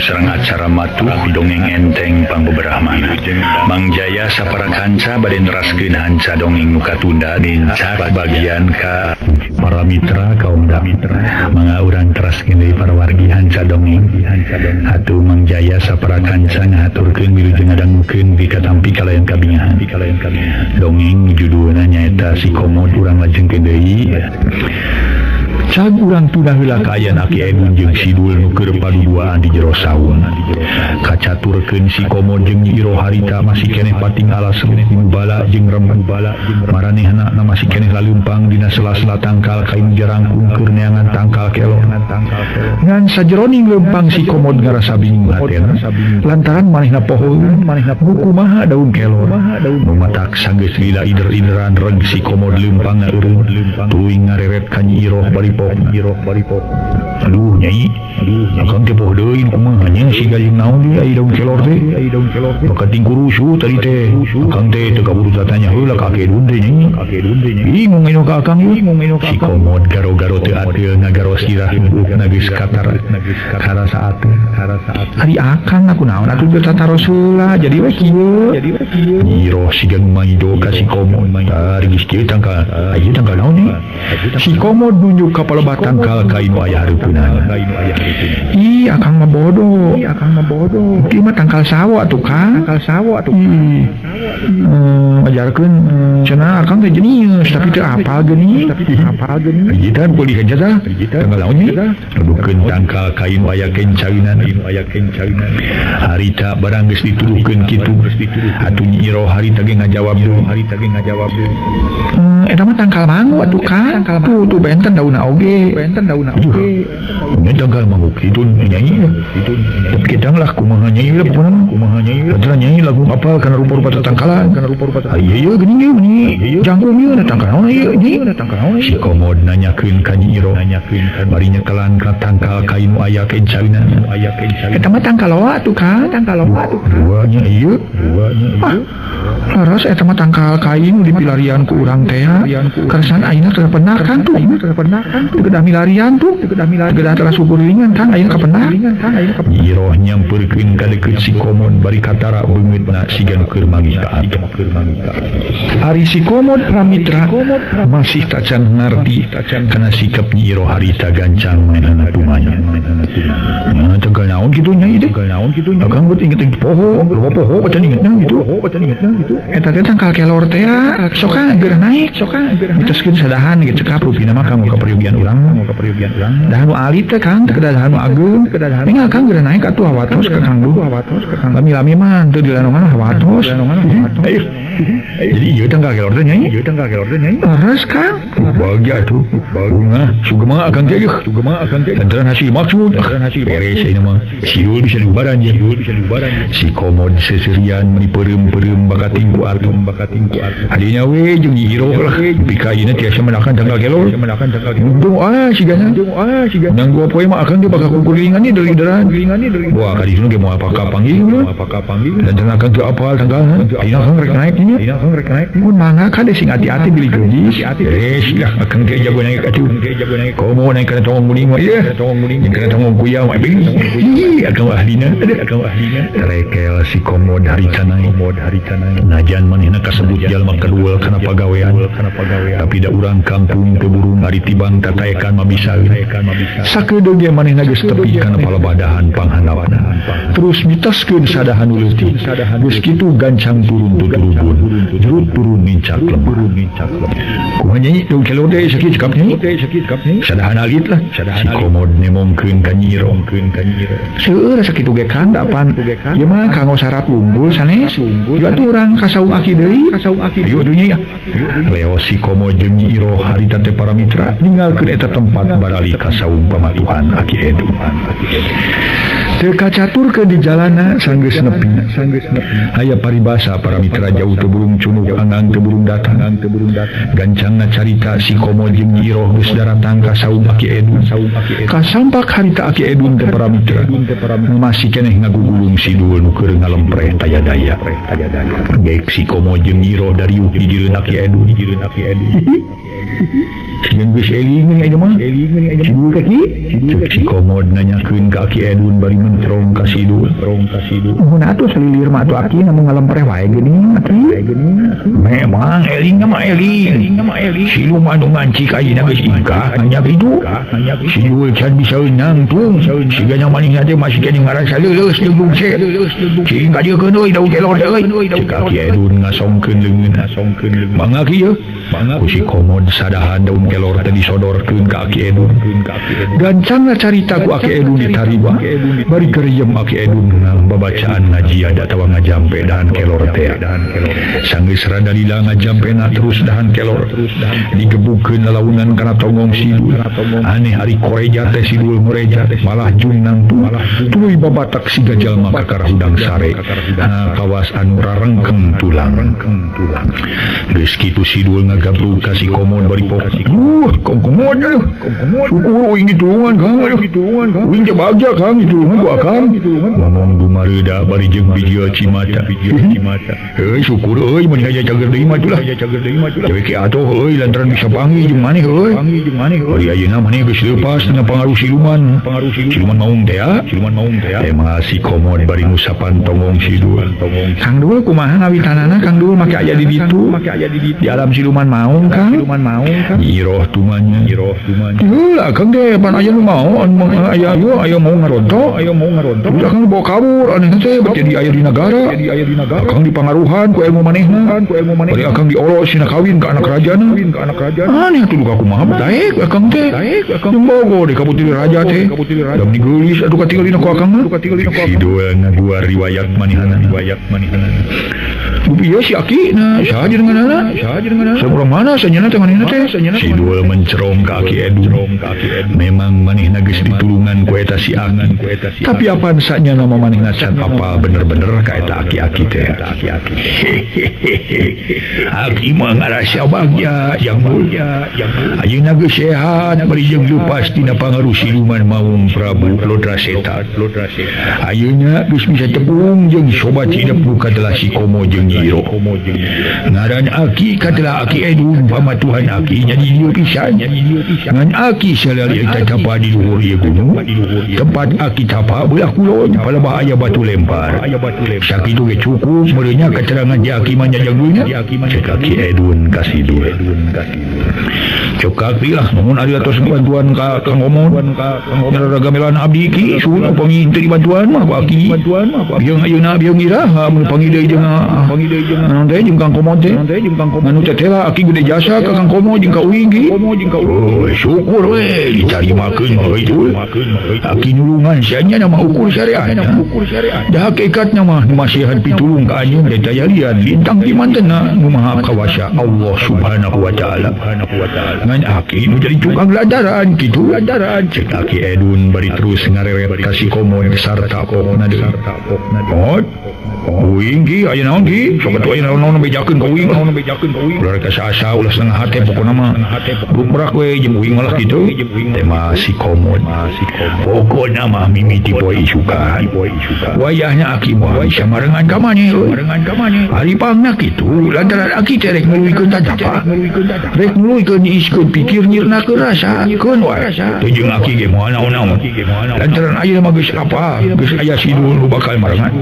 sareng acara matuh dongeng enteng pangbeberahmana. Mang Jaya sapara kanca bade neraskeun hanca dongeng nu katunda nincak bagian ka para mitra kaum mitra mangga urang teraskeun deui para wargi hanca dongeng. Atuh Mang Jaya sapara kanca ngahaturkeun wilujeng ngadangukeun di katampi kalayan kabingahan. Dongeng judulna nyaeta Si Komod urang lajengkeun deui. Cag urang tunda heula kaayaan Aki Edun jeung Sidul nu keur paduduaan di jero saung. Kacaturkeun Si Komod jeung Nyi Iroh harita masih keneh pating alas bala jeung rembug bala maranehna masih keneh laleumpang dina sela-sela tangkal kain jarangkung keur neangan tangkal kelor. Ngan sajeroning leumpang Si Komod ngarasa bingung hatena lantaran manehna poho kumaha daun kelor. Nu matak sanggeus lila ider-ideran reg Si Komod leumpang ngeureun tuluy ngareret ka Nyi Iroh bari pok. Aduh nyai, akang teh poho deui kumaha nya si gajeng naon deui ai daun kelor teh. Maka tingkurusu tadi teh. Akang teh teu kaburu tatanya heula ka Aki Edun teh nyai. Bingung anu ka akang ieu. Si Komod garo-garo teu ateul ngagaro sirah buukna geus katar karasa ateul. Ari akang aku naon atuh teu tataros heula jadi we kieu. Nyi Iroh siga nu maido ka Si Komod. Tah geus kieu tangkal. Aya tangkal naon nih? Si Komod nunjuk ka palebah tangkal ka nu aya hareupeunana. Ih, akang mah bodoh. Ieu mah tangkal sawo atuh Kang. Ajarkeun cenah akang teh jenius tapi teu apal geuning. Ieu teh kuliah aja tah. Tangkal naon nya? Nuduhkeun tangkal ka nu aya kencaunan. Harita barang geus dituduhkeun kitu. Atuh Nyi Iroh harita ge ngajawab deui. Eta mah tangkal manggu atuh Kang. Tuh tuh benten daunna oge. Nya tangkal manggu kitu nyai. Tapi kedang lah kumaha nyai lah pokona mah. Padahal nyai lagu apal kana rupa-rupa tatangkalan. Ieu ieu geuning ieu meni. Jangkung ieu na tangkal naon ieu nyi. Si Komod nanyakeun ka Nyi Iroh. Bari nyekelan ka tangkal ka nu aya kencaunan. Eta mah tangkal loa atuh Kang. Dua nya ieu. Laras eta mah tangkal kai nu dipilarian ku urang teh. Keresan ayeuna teu penak Kang tuh. Teu milarian tuh. Gedah telah sukurilingan Kang ayeuna kapenak. Nyi Iroh nyampeurkeun ka deukeut Si Komod bari katara beungeutna siga nu keur manggih ka atuh. Ari Si Komod pramitra masih tacan ngarti kana sikap Nyi Iroh harita gancang mainana tumanya. Nah, tangkal naon kitu nya ieu teh? Akang geus inget-inget poho, loba poho bacan ingetna gitu. Eta teh tangkal kelor teh sok geurah naik, mitoskeun sadahan gitu cekap rupina mah kanggo kaperyogian urang. Dahan nu alit teh Kang, teu dahan nu ageung. Ningal Kang geurah naik atuh hawatos ka Kang duh. Lami-lami mah teu dilanongan hawatos. Jadi ieu tangkal kelor teh nyai. Leres Kang. Bahagia atuh. Bungah sugema akang teh yeuh. Lantaran hasil maksud. Beres ayeuna mah. Siul bisa diubaran ye. Si Komod seserian meuni peureum-peureum bakating ku atuh. Hadinya we jeung Nyi Iroh lah. Nepi ka ayeuna tiasa menakan tangkal kelor. Untung ah sigana. Nang dua poe mah akang ge bakal kukuringan ieu deui-deran. Wah ka dieu ge moal apakah panggih. Lantaran akang teu apal tangkalna. Ayeuna akang rek naik nya. Mun mangga kade sing hati-hati bilih geus. Beres lah akang teh jago naik atuh. Komo naik kana tongong guling mah ieu. Jeung kana tongong kuyang mah ih akang ahlina. Rekel Si Komod harita naik. Najan manehna kasebut jalma kadua kana pagawean. Tapi da urang kampung teu burung ari tibang tataekan mah bisa. Sakedeung ge manehna geus tepi kana palebadahan panghandapna. Terus mitaskeun sadahan nu leutik. Geus kitu gancang turun tuturubun. Jurut turun nincak lemah. Kumaha nyai daun kelor teh sakit cekap nyai. Sadahan alit lah. Si Komod nemongkeun ka Nyi Iroh. Seueur sakitu ge Kang da apan. Ieu mah kanggo syarat unggul sanes. Ieu atuh urang ka saung aki deui. Ayo atuh nyai. Leo Si Komod jeung Nyi Iroh harita teh para mitra ninggalkeun eta tempat barali ka saung pamatuhan Aki Edun. Teu kacaturkeun di jalana sanggeus nepi. Aya paribasa para mitra jauh teu burung cunuk anggang teu burung datang. Gancangna carita Si Komod jeung Nyi Iroh geus daratang ka saung Aki Edun. Kasampak harita Aki Edun teh para mitra masih keneh ngagugulung Sidul nu keur ngalempreh taya daya. Gek Si Komod jeung Nyi Iroh dariuk di direun Aki Edun. Jeung geus eling ayeuna mah Sidul kaki cek si Komod nanyakeun ka Aki Edun bari mencerong ka Sidul. Mun atuh salilir mah atuh Aki namun ngalempreh wae geuning atuh. Memang eling mah eling. Siluman nu ngancik ayeuna geus ingkah nanya kitu. Sidul can bisa nangtung. Siga nya manehna teh masih keneh ngarasa leuleus jeung bungse. Cing ka dieu keun euy daun kelor teh euy. Cek Aki Edun ngasongkeun leungeun. Mangga ki yeuh. Ku si Komod sadahan daun kelor teh disodorkeun ka Aki Edun. Gancangna carita ku Aki Edun ditarima. Bari keriem Aki Edun babacaan ngajian atawa ngajampe dahan kelor teh. Sanggeus rada lila ngajampena terus dahan kelor. Digebukeun lalaunan kana tonggong Sidul. Aneh ari koreja teh Sidul ngoreja malah jungnang tuluy babatak siga jalma kakara hudang sare. Kawas anu rarengkeng tulang. Geus kitu Sidul ngagabrug ka si Komod bari pok. Kong Komod aduh. Syukur uing ditulungan Kang aduh. Uing teh bagja Kang ditulungan ku Akang. Ngomong dumareuda bari jeung bijil cimata. Heuy syukur euy mun aya cager deui mah atulah. Dewe ke atuh euy lantaran bisa panggih jeung maneh euy. Bari ayeuna maneh geus leupas tina pangaruh siluman. Siluman maung teh ya. Teh si Komod bari ngusapan tonggong Sidul. Kang Dul kumaha ngawitanana Kang Dul make aya di ditu. Di alam siluman maung Kang. Nyiroh tumanya. Heula Kang teh pan aya nu mau aya aya mau ngaronto. Udah Kang dibawa kabur aneh teh jadi aya di nagara. Akang dipangaruhan ku ilmu manehna. Bari Akang diolo sina kawin ka anak rajana. Aneh atuh duka kumaha daek Akang teh. Jeung bogo di kaputri raja teh. Da meni geulis atuh katinggalina ku Akang mah. Sidul ngaguar riwayat manehna. Ieu si Aki na saha jeung ngaranna? Saurang mana sanyana teh manehna teh? Sidul mencerong ka Aki Edun. Memang manehna geus ditulungan ku eta si Aki. Tapi apan sanyana mah manehna can apa bener-bener ka eta aki-aki teh. Aki mah ngarasa bagja yang mulia. Ayeuna geus sehat bari jeung leupas tina pangaruh siluman maung Prabu Lodraseta. Ayeuna geus bisa tepung jeung sobat hidup nu katelah si Komo jeung Nyiro. Ngaran Aki katelah Aki Edun pamatuhan Aki nya di dieu pisan. Ngan Aki salali eta tapa di luhur ieu gunung. Tempat Aki tapa belah kulon palebah aya batu lempar. Sakitu ge cukup meureunnya keterangan di Aki mah nya jeung dunya. Cek Aki Edun ka Sidul. Cek Aki lah nuhun ari atos bantuan ka Kang Komod. Nyarara gamelan abdi ki suhun upami teu dibantuan mah ku Aki. Bieu ayeuna bieu iraha mun panggih deui jeung naon teh jeung Kang Komod teh. Anu teh lah Aki gede jasa ka Kang Komod jeung ka uing ki. Oh syukur we ditarimakeun mah euy. Aki nulungan sia nya mah ukur syariat. Da hakikatna mah nu masihan pitulung ka anjeun teh dayalian lintang di mantena nu maha kawasa Allah Subhanahu wa taala. Ngan Aki nu jadi tukang lantaran kitu. Cek Aki Edun bari terus ngarewet ka si Komod sarta pokna deui. Mod uing ki aya naon ki sok atuh aya naon bejakeun ka uing. Ulah ka sasa ulah setengah hate pokona mah. Bukbrak we jeung uing malah kitu. Teh mah si Komod. Pokona mah mimiti poe isukan. Wayahna Aki moal bisa marengan ka maneh euy. Ari pangna kitu lantaran Aki teh rek nuluykeun tatapa. Rek nuluykeun niiskeun pikir nyirnakeun rasa keun wae. Teu jeung Aki ge moal naon-naon. Lantaran ayeuna mah geus apa geus aya Sidul nu bakal marengan.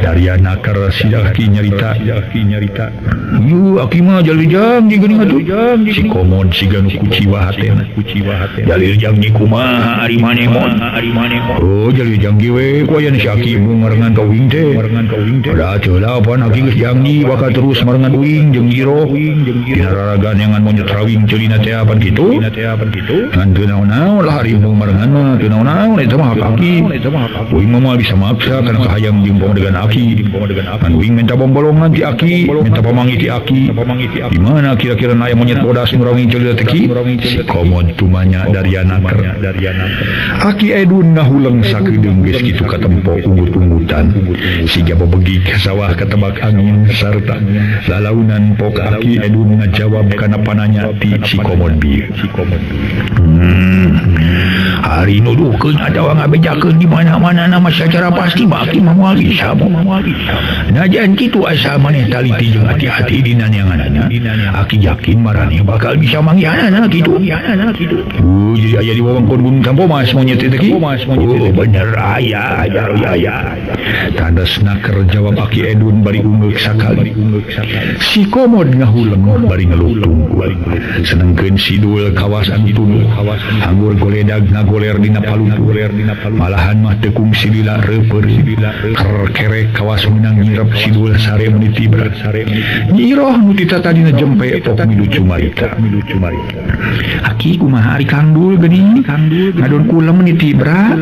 Dariana keur si Aki nyarita. Yu Aki mah jalil jang geuning atuh. Si Komod siga nu kuciwa hatena. Jalil jang nyi kumaha ari maneh mon. Oh jalil jang we ku aya si Aki marengan ka uing teh. Da teu lah pan Aki geus jangji bakal terus marengan uing jeung Nyiro. Dina raragan yang monyet rawing ceulina teh apan kitu. Ngan teu naon-naon lah ari mung marengan mah teu naon-naon eta mah hak Aki. Uing mah moal bisa maksa kana kahayang jeung pamadegan Aki. Ngan uing minta bombolongan ti Aki, minta pamangi ti Aki. Di mana kira-kira aya monyet bodas nu rawing ceulina teh ki? Si Komod tumanya Dariana keur. Aki Edun ngahuleng sakedeung geus kitu katempo unggut-unggutan. Siga bebegig sawah katebak angin sarta lalaunan pok Aki Edun ngajawab kana pananya ti si Komod bieu. Ari nuduhkeun atawa ngabejakeun di mana-mana nama secara pasti mah aki mah moal bisa Najan kitu asa maneh taliti jeung hati-hati dina neanganana aki yakin maraneh bakal bisa manggihanana kitu. Jadi aya di wewengkon Gunung Tampomas monyet teh ki. Oh bener aya aya. Tandasna keur jawab Aki Edun bari ungeuk sakali. Si Komod ngahuleng bari ngeluh tungkul. Senengkeun sidul kawasan tunduh. Anggur goledag ngagoler dina paluntur. Malahan mah teu kungsi lila reupeur. Kerkerek kawas meunang nyirep sidul sare meuni tibra. Nyi Iroh nu ti tatadina jempe pok milu cumarita. Aki kumaha ari Kang Dul geuning? Ngadon kulem meuni tibra.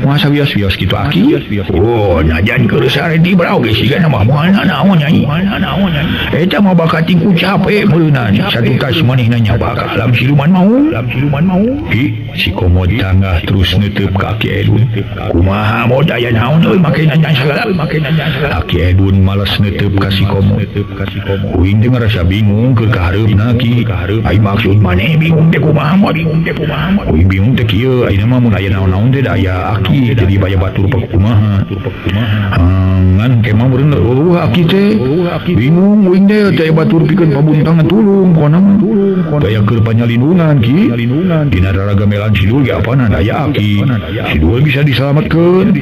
Moal sawios-wios kitu aki. Oh, najan keur sare tibra oge siga mah moal naon nyai. Eta mah bakating ku cape meureunna satutas manehna nyaba ka alam siluman mau. Hi, si Komod tanggah terus neuteub ka Aki Edun. Kumaha mod aya naon euy make nanya sagala. Aki Edun males neuteub ka si Komod. Uing teh ngarasa bingung keur kahareupna ki. Ai maksud maneh bingung teh kumaha mod? Uing bingung teh kieu ayeuna mah mun aya naon-naon teh da aya aki jadi baya batur kumaha. Ngan ke mah meureun eueuh aki teh. Bingung uing teh teh batur pikeun pabuntangan tulung pokona mah. Daya keur panyalindungan ki. Dina raraga melan sidul ge apana daya aki. Sidul bisa disalametkeun.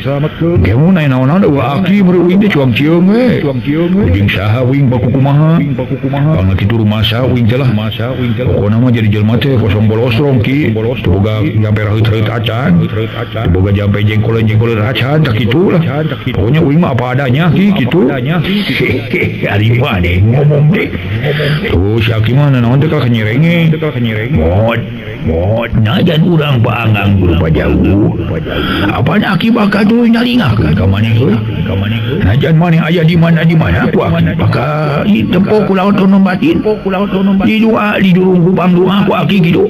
Ge mun aya naon-naon eueuh aki meureun uing teh cuang cieung we. Ujung saha uing baku kumaha. Pangna kitu rumasa uing teh lah. Pokona mah jadi jelema teh kosong bolosrong ki. Teu boga jampe raheut-raheut acan. Teu boga jampe jengkoleun-jengkoleun acan tak kitu lah. Pokoknya uing mah apa adanya ki kitu. Ari maneh ngomong teh. Tuh si aki mah nanaon teh ka nyerenge. Mod najan urang paanggang berupa jauh. Apaan aki bakal tuluy nyalingakeun ka maneh euy. Najan maneh aya di mana ku aki bakal ditempo ku laut tono batin. Di doa didurung ku pangdoa ku aki kitu.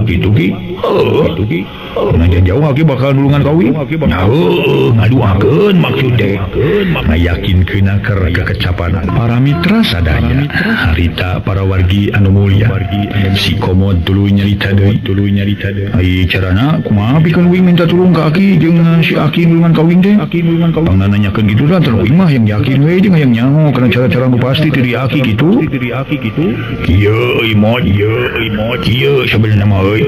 Kitu ki. Heuh. Najan jauh aki bakal nulungan ka uing. Heuh, ngaduakeun maksud teh. Ngayakinkeun keur kekecapan para mitra sadaya. Harita para wargi anu mulia. Si Komod tuluy nyarita deui. Ai carana kumaha pikeun uing minta tulung ka aki jeung si aki nulungan ka uing teh. Pangna nanyakeun kitu tah uing mah yang yakin we jeung hayang nyaho kana cara-cara nu pasti ti aki kitu. Kieu euy mod, kieu sabenerna mah euy.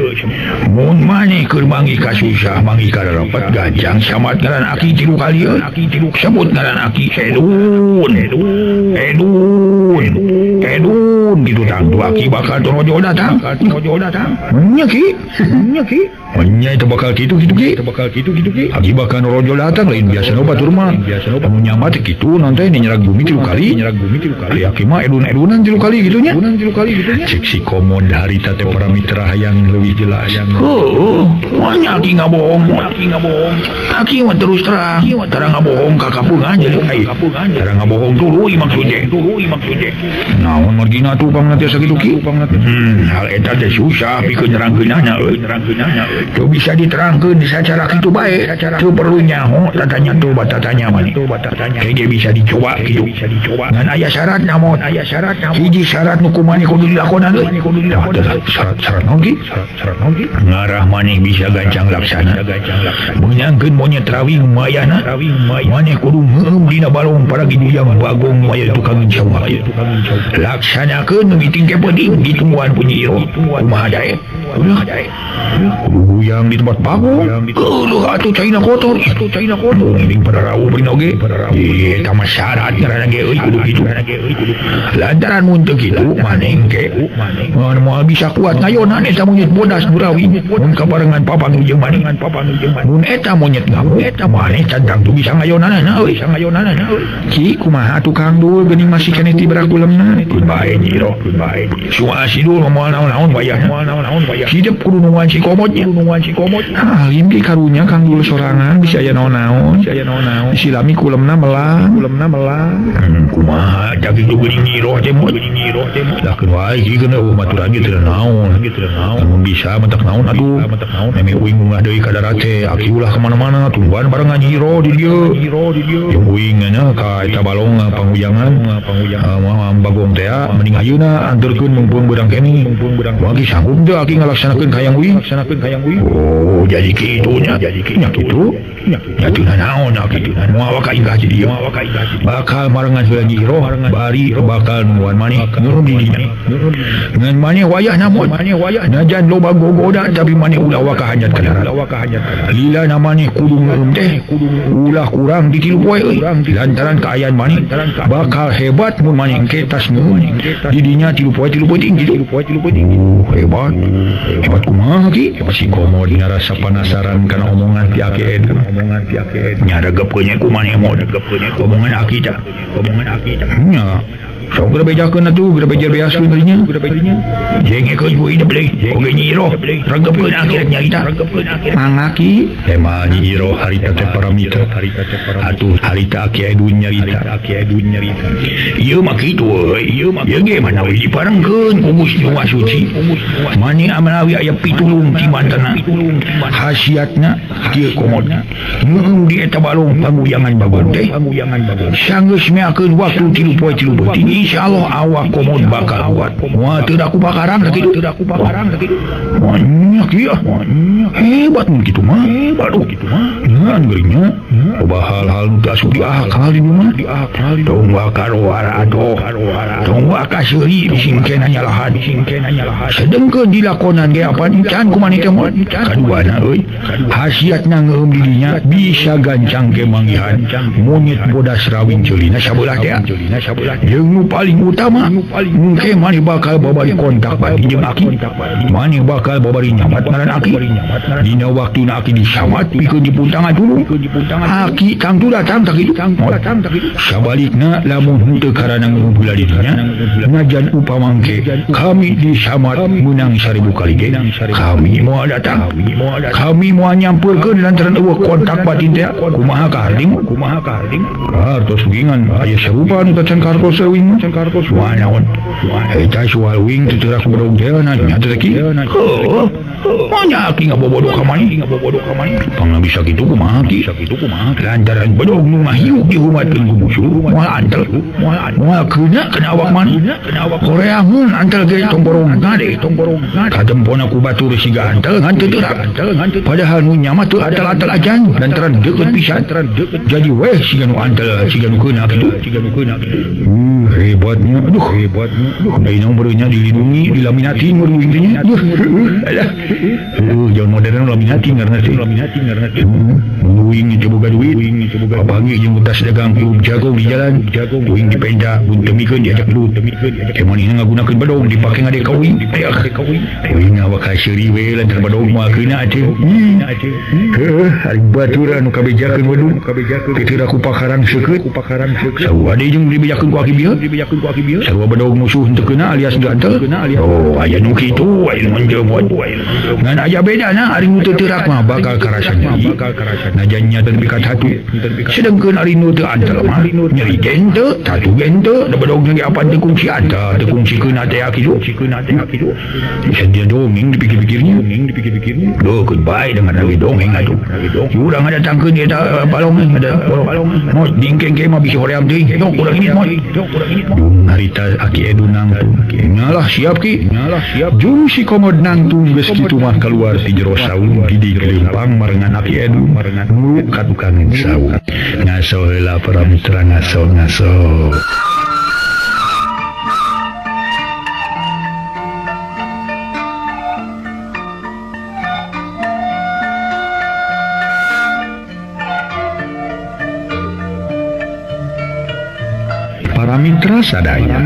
Mun maneh keur manggih ka susah, manggih ka rarepet gancang samat ngaran aki 3 kali euy. Sebut ngaran aki Edun. Edun kitu tangtu aki bakal torojo datang. Nya ki. Nya itu bakal kitu ki. Aki bakal norojo datang lain biasana batur mah. Lamun nyamat kitu nanti nyerag bumi 3 kali. Ari aki mah edun-edunan 3 kali kitu nya. Cek si Komod harita teh para mitra hayang leuwih jelas. Heuh, nya aki ngabohong. Aki mah terus terang. Tara ngabohong ka kapungan jadi ai. Tara ngabohong tuluy maksud teh. Naon margina tuh pangna teh sakitu ki? Hal eta teh susah pikeun nerangkeunana euy. Teu bisa diterangkeun sacara kitu bae. Teu perlu nyaho tatanya tuh batatanya maneh. Kege bisa dicoba kitu. Ngan aya syaratna mod. Hiji syarat nu kumaha kudu dilakonan euy. Syarat naon ki? Ngarah maneh bisa gancang laksana. Meunangkeun monyet rawing mayana. Maneh kudu ngeueum dina balong para giduyang bagong maya tukang jauh. Laksanakeun meeting ke penting ditungguan ku Nyi Iroh. Kumaha daek? Kudu guyang di tempat bagong. Keuleuh atuh caina kotor. Mending pada rawuh beureun oge. Ieu eta mah syarat ngaranna ge euy kudu kitu. Lantaran mun teu kitu maneh engke moal bisa kuat ngayonan eta monyet bodas nu rawing. Mun kabarengan papanggih jeung maneh. Mun eta monyet ngamuk maneh can tangtu bisa ngayonanana euy. Ki kumaha atuh Kang Dul geuning masih keneh tibra kulemna. Keun bae Nyi Iroh, keun bae. Sua sidul moal naon-naon wayahna. Hidup kudu nungguan si Komodnya. Alim ki karunya Kang Dul sorangan bisa aya naon-naon. Silami kulemna melang. Kumaha daging geuning Nyi Iroh teh mod. Lah keun wae ki geuna eueuh maturan ge teu naon. Mun bisa mentak naon atuh. Ame uing munggah deui ka darat teh aki ulah ka mana-mana tungguan barengan Nyi Iroh di dieu. Jeung uing nya ka eta balong panguyangan Bagong teh mending ayeuna anterkeun mungpung beurang keneh. Moal ki sanggup teu aki ngalaksanakeun hayang uing. Oh jadi kitu nya. Nya kitu. Nya teu naon aki. Moal waka inggah di dieu. Bakal marengan heula Nyi Iroh bari bakal nungguan maneh nurun di dinya. Ngan maneh wayahna mun najan loba gogoda tapi maneh ulah waka hanyat ka darat. Lila na maneh kudu ngeureum teh ulah kurang di 3 poe euy. Lantaran kaayaan maneh bakal hebat mun maneh engke tas ngeureum di dinya 3 poe 3 peuting kitu. Hebat. Hebat kumaha ki? Si Komod ngarasa penasaran kana omongan ti Aki Edu. Nya regepkeun nya ku maneh mod. Omongan aki tah. Nya. Sok geura bejakeun atuh, geura beja beaskeun tadinya. Jengekeun ku hidup deui. Oge Nyi Iroh regepkeun aki rek nyarita. Mangga ki? Ema Nyi Iroh harita teh paramita. Atuh harita Aki Edu nyarita. Ieu mah kitu euy. Ieu ge manawi diparengkeun ku Gusti Maha Suci. Mani amanawi aya pitulung ti mantana. Khasiatna kieu Komod. Ngeueum di eta balong panguyangan Bagong teh. Sanggeus meakeun waktu 3 poe 3 peuting. Insyaallah awak Komod bakal kuat. Moal teu daku pakarang sakitu. Banyak ieu. Hebat mun kitu mah. Aduh kitu mah. Ngan geuringnya. Loba hal-hal nu teu asup di akal di mah. Tong waka roara adoh. Tong waka seuri disingkena nyalahan. Sedengkeun dilakonan ge apan can ku maneh teh moal. Kaduana euy. Khasiatna ngeueum di dinya bisa gancang ke manggihan monyet bodas rawing ceulina sabelah teh. Jeung nu paling utama mungkin maneh bakal babari kontak batin jeung aki. Maneh bakal babari nyamat ngaran aki. Dina waktuna aki disamat pikeun dipuntangan dulu. Aki tangtu datang tak kitu. Sabalikna lamun henteu karana ngeueum heula di dinya najan upamangke kami disamat meunang 1000 kali ge kami moal datang. Kami moal nyampeurkeun lantaran eueuh kontak batin teh. Kumaha ka harding? Kartos wingan aya sarupa nu tacan kartos wing. Wah naon? Eta soal wing teu teurak bedog teh nya teh ki. Heuh. Manya aki ngabobodo ka maneh. Pangna bisa kitu kumaha ki? Lantaran bedog nu ngahiuk dihumatkeun ku musuh moal antel. Moal keuna kana awak maneh. Koreangun antel ge tongkorong gade. Kadempona ku batur siga antel ngan teu teurak. Padahal nu nya mah teu antel-antel ajan lantaran deukeut pisan. Jadi weh siga nu antel siga nu keuna kitu. Hebatnya, aduh hebatnya. Aduh, barunya dilindungi, dilaminatin baru intinya. Alah. Jangan modern laminatin karena sih. Uing itu boga duit. Papangi jeung tas dagang jagung di jalan, uing dipenda, mun teu mikeun diajak duit. Emanihna ngagunakeun bedog dipake ngadek ka uing. Uing awak kaseuri we lantaran bedog moal keuna atuh. Heuh, ari batur anu kabejakeun bedug. Teu ku pakarang seukeut. Sarua deui jeung dibejakeun ku aki bieu. Sarua bedog musuh henteu keuna alias henteu antel. Oh, aya nu kitu, aya nu menjeum. Ngan aya bedana ari nu teu teurak mah bakal karasa nyeri. Najan nya teu nepi ka tatu. Sedengkeun ari nu teu antel mah nyeri ge henteu, tatu ge henteu, da bedogna ge apan teu kungsi antel, teu kungsi keuna teh kitu. Bisa dia dongeng dipikir-pikirnya. Duh, keun bae dengan lagi dongeng atuh. Urang ngadatangkeun eta balong ada balong. Mot dingkeng ge mah bisi hoream teuing. Yok urang ini mot. Jung harita Aki Edu nangtung. Nyalah siap ki. Jung si Komod nangtung geus kitu mah keluar ti jero saung di kelempang marengan Aki Edu muru ka tukangan saung. Ngaso heula para mitra ngaso-ngaso. Para mitra sadaya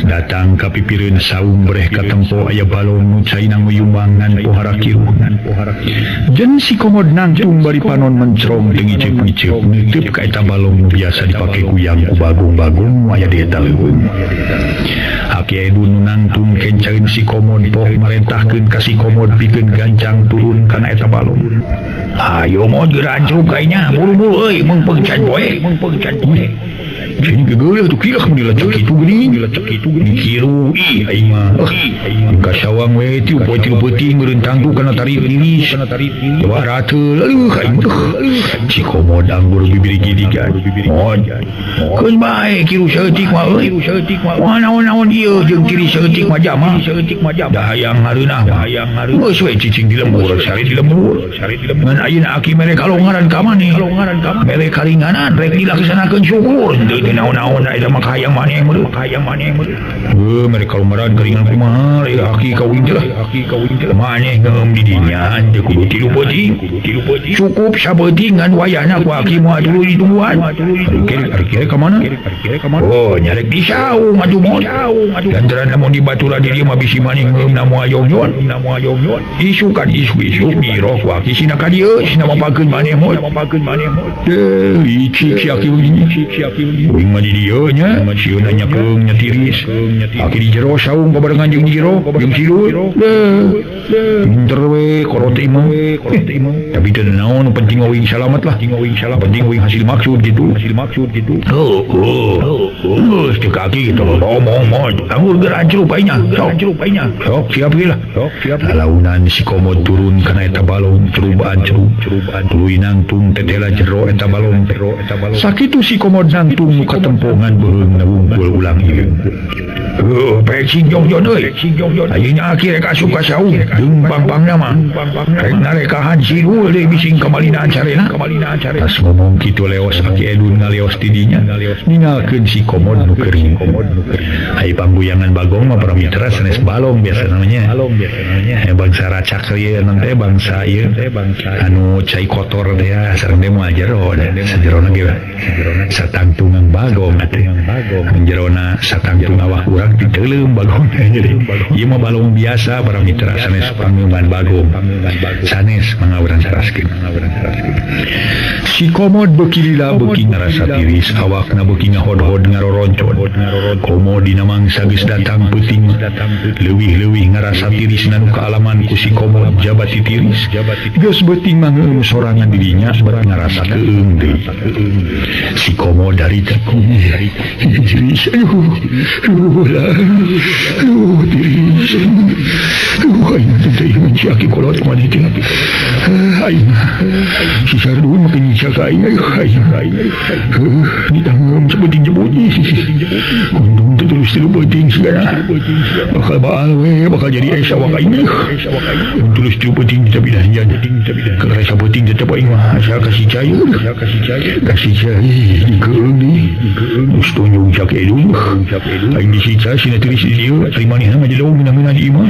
datang ka pipireun saung breh katempo aya balong nu caina nguyumbang ngan pohara kiruh. Jeung si Komod nangtung bari panon mencrong teu ngiceup-ngiceup neuteub ka eta balong nu biasa dipake kuyang ku bagong-bagong nu aya di eta leuweung. Aki Edu nu nangtung kencaeun si Komod poh marentahkeun ka si Komod pikeun gancang turun kana eta balong. Ayo mod geura ancrub ka inya buru-buru euy meungpeung can poe. Cing geuleuh tuh kilah mun dilecek kitu geuning kiru ih aing mah ka sawang we tiu poe tilu peuting meureun tangtu kana tarik lilis coba rateul aduh aing mah si Komod anggur bibir gidigan mod keun bae kiru saeutik mah euy wah naon-naon ieu jeung kiri saeutik mah jama da hayang hareunah mah geus we cicing di lembur sare di lembur ngan ayeuna aki mere kalongaran ka maneh mere karinganan rek dilaksanakeun syukur teu naon-naon eta mah kahayang maneh meureun heuh mere kalongaran karingan kumaha aki kawin teh lah maneh ngeum di dinya teu kudu tilu peuting cukup sabeuting ngan wayahna ku aki moal tuluy ditungguan ari ka mana oh nyarek di saung atuh mod lantaran lamun dibaturan di dieu mah bisi maneh ngeum na moal jongjon isukan isu-isu nyiroh ku aki sina ka dieu sina mapakeun maneh mod teu licik si aki begini uing mah di dieu nya sieun nyakeung nya tiris aki di jero saung babarengan jeung jero jeung sidul pinter we kolot imah tapi teu naon penting uing salamet lah penting uing hasil maksud gitu heuh geus teu kaki gitu ngomong mod anggur geus hancur painya sok siap ge lah lalaunan si Komod turun kana eta balong cerubaan cerub tuluy nangtung tetela jero eta balong sakitu si Komod nangtung nu katempongan beuheungna wungkul ulang ieu pek sing jongjon euy ayeuna aki rek asup ka saung jeung pangpangna mah rek narekahan sidul deui bising kamalinaan carena tas ngomong kitu leos aki Edun ngaleos ti dinya ningalkeun si Komod nu keur ai pangguyangan bagong mah para mitra sanes balong biasa namanya bangsa racak ieu teh bangsa ieu anu cai kotor teh sareng teh moal jero sajerona ge satangtungan bagong atuh jerona satangtung awak urang diteuleum bagong jadi ieu mah balong biasa para mitra sanes pangeuman bagong sanes mangga urang saraskeun si Komod beuki lila beuki ngarasa tiris awakna beuki ngahodhod ngaroroncod komo dina mangsa geus datang peuting leuwih-leuwih ngarasa tiris nu kaalaman ku si Komod jabati tiris geus beuting mah ngeum sorangan dirinya bet ngarasa keung deui si Komod harita tiris aduh aduh tiris aduh aing teh si aki kolot maneh teh aing si Sardun makin nyiksa ka aing aduh aing ditanggeum saeuting jebut untung teh terus tilu peuting sigana bakal baal we bakal jadi es awak aing terus tilu peuting tapi dah jan kalau saeuting tetep aing mah asa kasih cair dikeung deui geus tunjung cak Edun aing disiksa sina tiris di dieu ari manehna ngajedog ngeunah-ngeunah di imah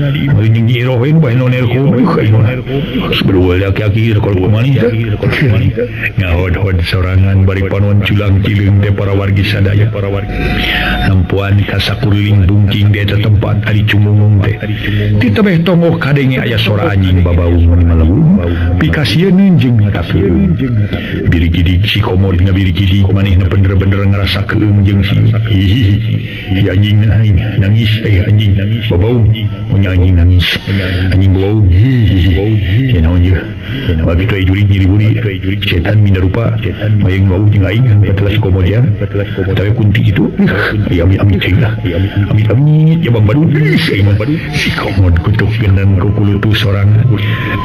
ari jeung nyi Iroh we nu bae nonerko aing mah sebelum aki-aki kalau maneh ngahodhod sorangan bari panon culang cileung teh para wargi sadaya nempuan ka sakuriling bungking di eta tempat ari cumungung teh ti tebeh tonggoh kadenge aya sora anjing babaung mun malebung pikasieun jeung ngatakeun birigidig si Komod ngabirigidig manehna bener-bener ngarasa keung jeung si anjing nangis anjing babaung mun anjing nangis anjing babaung ya naon ieu bagi teh jurig nyeri buri setan minda rupa mayang bau jeung aing batelah si Komod ya tapi kunti itu ya amit-amit cing lah amit-amit ya bang badun si Komod kutuk genang kukulutus sorangan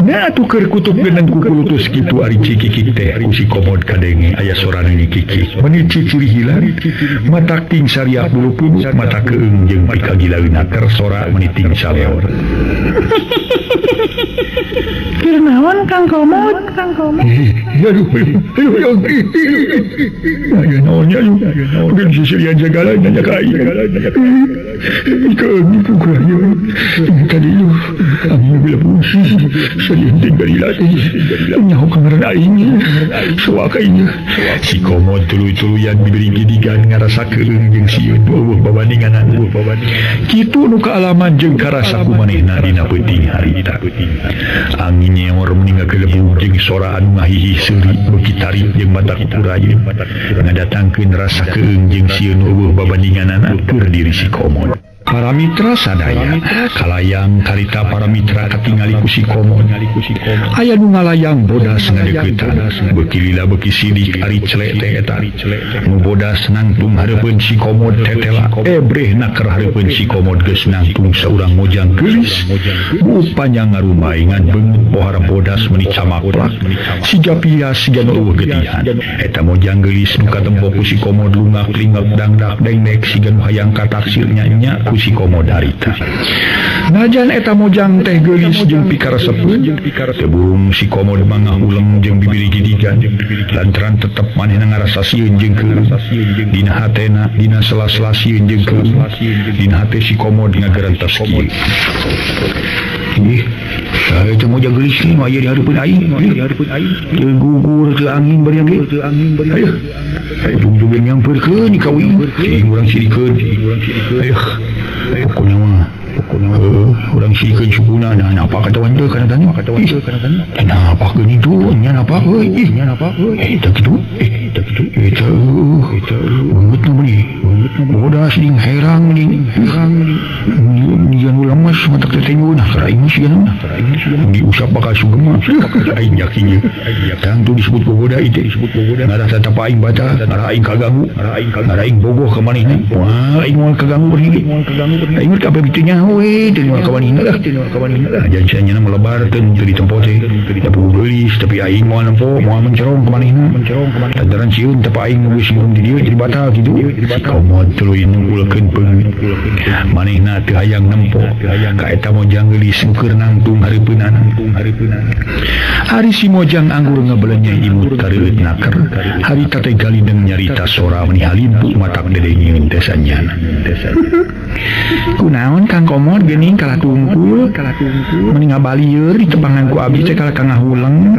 nah tuker kutuk genang kukulutus kitu ari cikikik teh ku si Komod kadenge aya sorana nyikikik meuni ciciri hilang matak ting sariak bulu punduk mata keung jeung pikagilaeuna keur sora meuni ting saleor. Keur naon Kang Komod? Aduh, aduh, aduh, naon nya, mungkin sisirian segala nanya ka aing. Keung itu kurang tadi lu, aing bila pun salian ting balila nyaho ka ngaran aing, soak aing. Si Komod tuluy-tuluyan diberi gidigan ngarasa keung jeung sieun eueuh babandinganana. Kitu nu kaalaman jeung karasa ku manehna dina peuting harita. Angin nyeor meni ngagelebug jeung sora anu ngahihih seuri beuki tarik jeung mata kukurayun ngadatangkeun rasa keung jeung sieun eueuh babandinganana keur diri si Komod. Para mitra sadaya kalayang karita para mitra katingali ku si Komod. Aya nu ngalayang bodas ngadeuketan, beuki lila beuki sidik ari celek teh eta. Nu bodas nangtung hareupeun si Komod tetela, ebrehna keur hareupeun si Komod geus nangtung saurang mojang geulis. Buuk panjang ngarumai ngan beungeut pohara bodas meuni camaplak, siga pias siga nu eueuh getihan. Eta mojang geulis nu katempo ku si Komod lungak lingep dangdak dengdek siga nu hayang kataksir nya-nya ku si Komod harita. Najan eta mojang teh geulis jeung pikaresepeun, teu burung si Komod mangah uleng jeung bibiri gidigan, lantaran tetep manehna ngarasa sieun jeung keueung. Dina hatena dina sela-sela sieun jeung keueung, dina hate si Komod ngagerentos kieu. Ih, saha teh mojang geulis nu aya di hareupeun aing? Teu gugur teu angin bari ge. Ayo, ujung-ujung nyamperkeun ka uing, cing urang sirikeun. Ayo, pokoknya mah urang sirikeun sukuna nah napa kata wan teu kana tani? Napa keun itu? Nya napa euy? Ih, nya napa euy? Teu kitu. Teu kitu. Eta beungeut nu meuni. Bodas jeung herang jeung herang jeung lemes matak teh nah aing sieun mah. Diusap bakal sugema. Aing yakin ye. Tangtu disebut gogoda itu disebut gogoda. Ngarah tatap aing baca, ngarah aing kaganggu, ngarah aing bogoh ka manehna. Wah, aing moal kaganggu berhili. Aing mah kabeh bitu nyaho we, teu moal ka manehna lah. Ajan sia melebar teu teu ditempo teh. Tapi geulis tapi aing moal nempo, moal mencerong ka manehna. Lantaran sieun teu aing nu geus di dieu jadi batal kitu. Si Komod tuluy nungkulkeun peungeut. Manehna teu hayang nempo ka eta mojang geulis nu keur nangtung hareupeunana. Ari si mojang anggur ngebelenye imut kareueut naker. Harita teh galindeng nyarita sora meuni halimpu matak dedengeun teh sanyana. Kunaon Kang Komod geuning kalah tungkul, meuni ngabalieur ditepangan ku abdi teh kalah ka ngahuleng.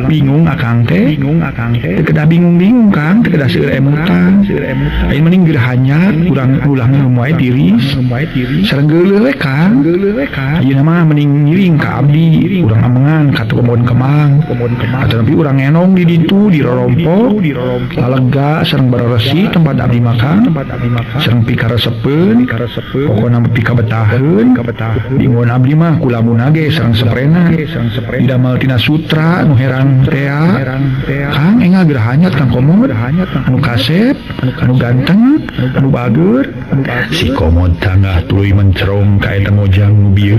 Bingung akang teh, teu kedah bingung-bingung Kang, teu kedah seueur emutan. Aing mending geura hanyar urang ulah ngeum wae tiris. Sareng geuleuh we Kang. Ayeuna mah mending ngiring ka abdi, urang amengan ka kebon kemang. Atanapi urang ngenong di ditu di rorompok, lalega sareng bararesi tempat abdi makan, sareng pikaresepeun, pokona pika betaheun. Bingun abdi mah kulamun ge sareng seprena. Didamal tina sutra nu herang tea. Kang enggal geura hanyat Kang Komod, anu kasep, anu ganteng, anu bager. Si Komod tangah tuluy mencerong ka eta mojang nu bieu,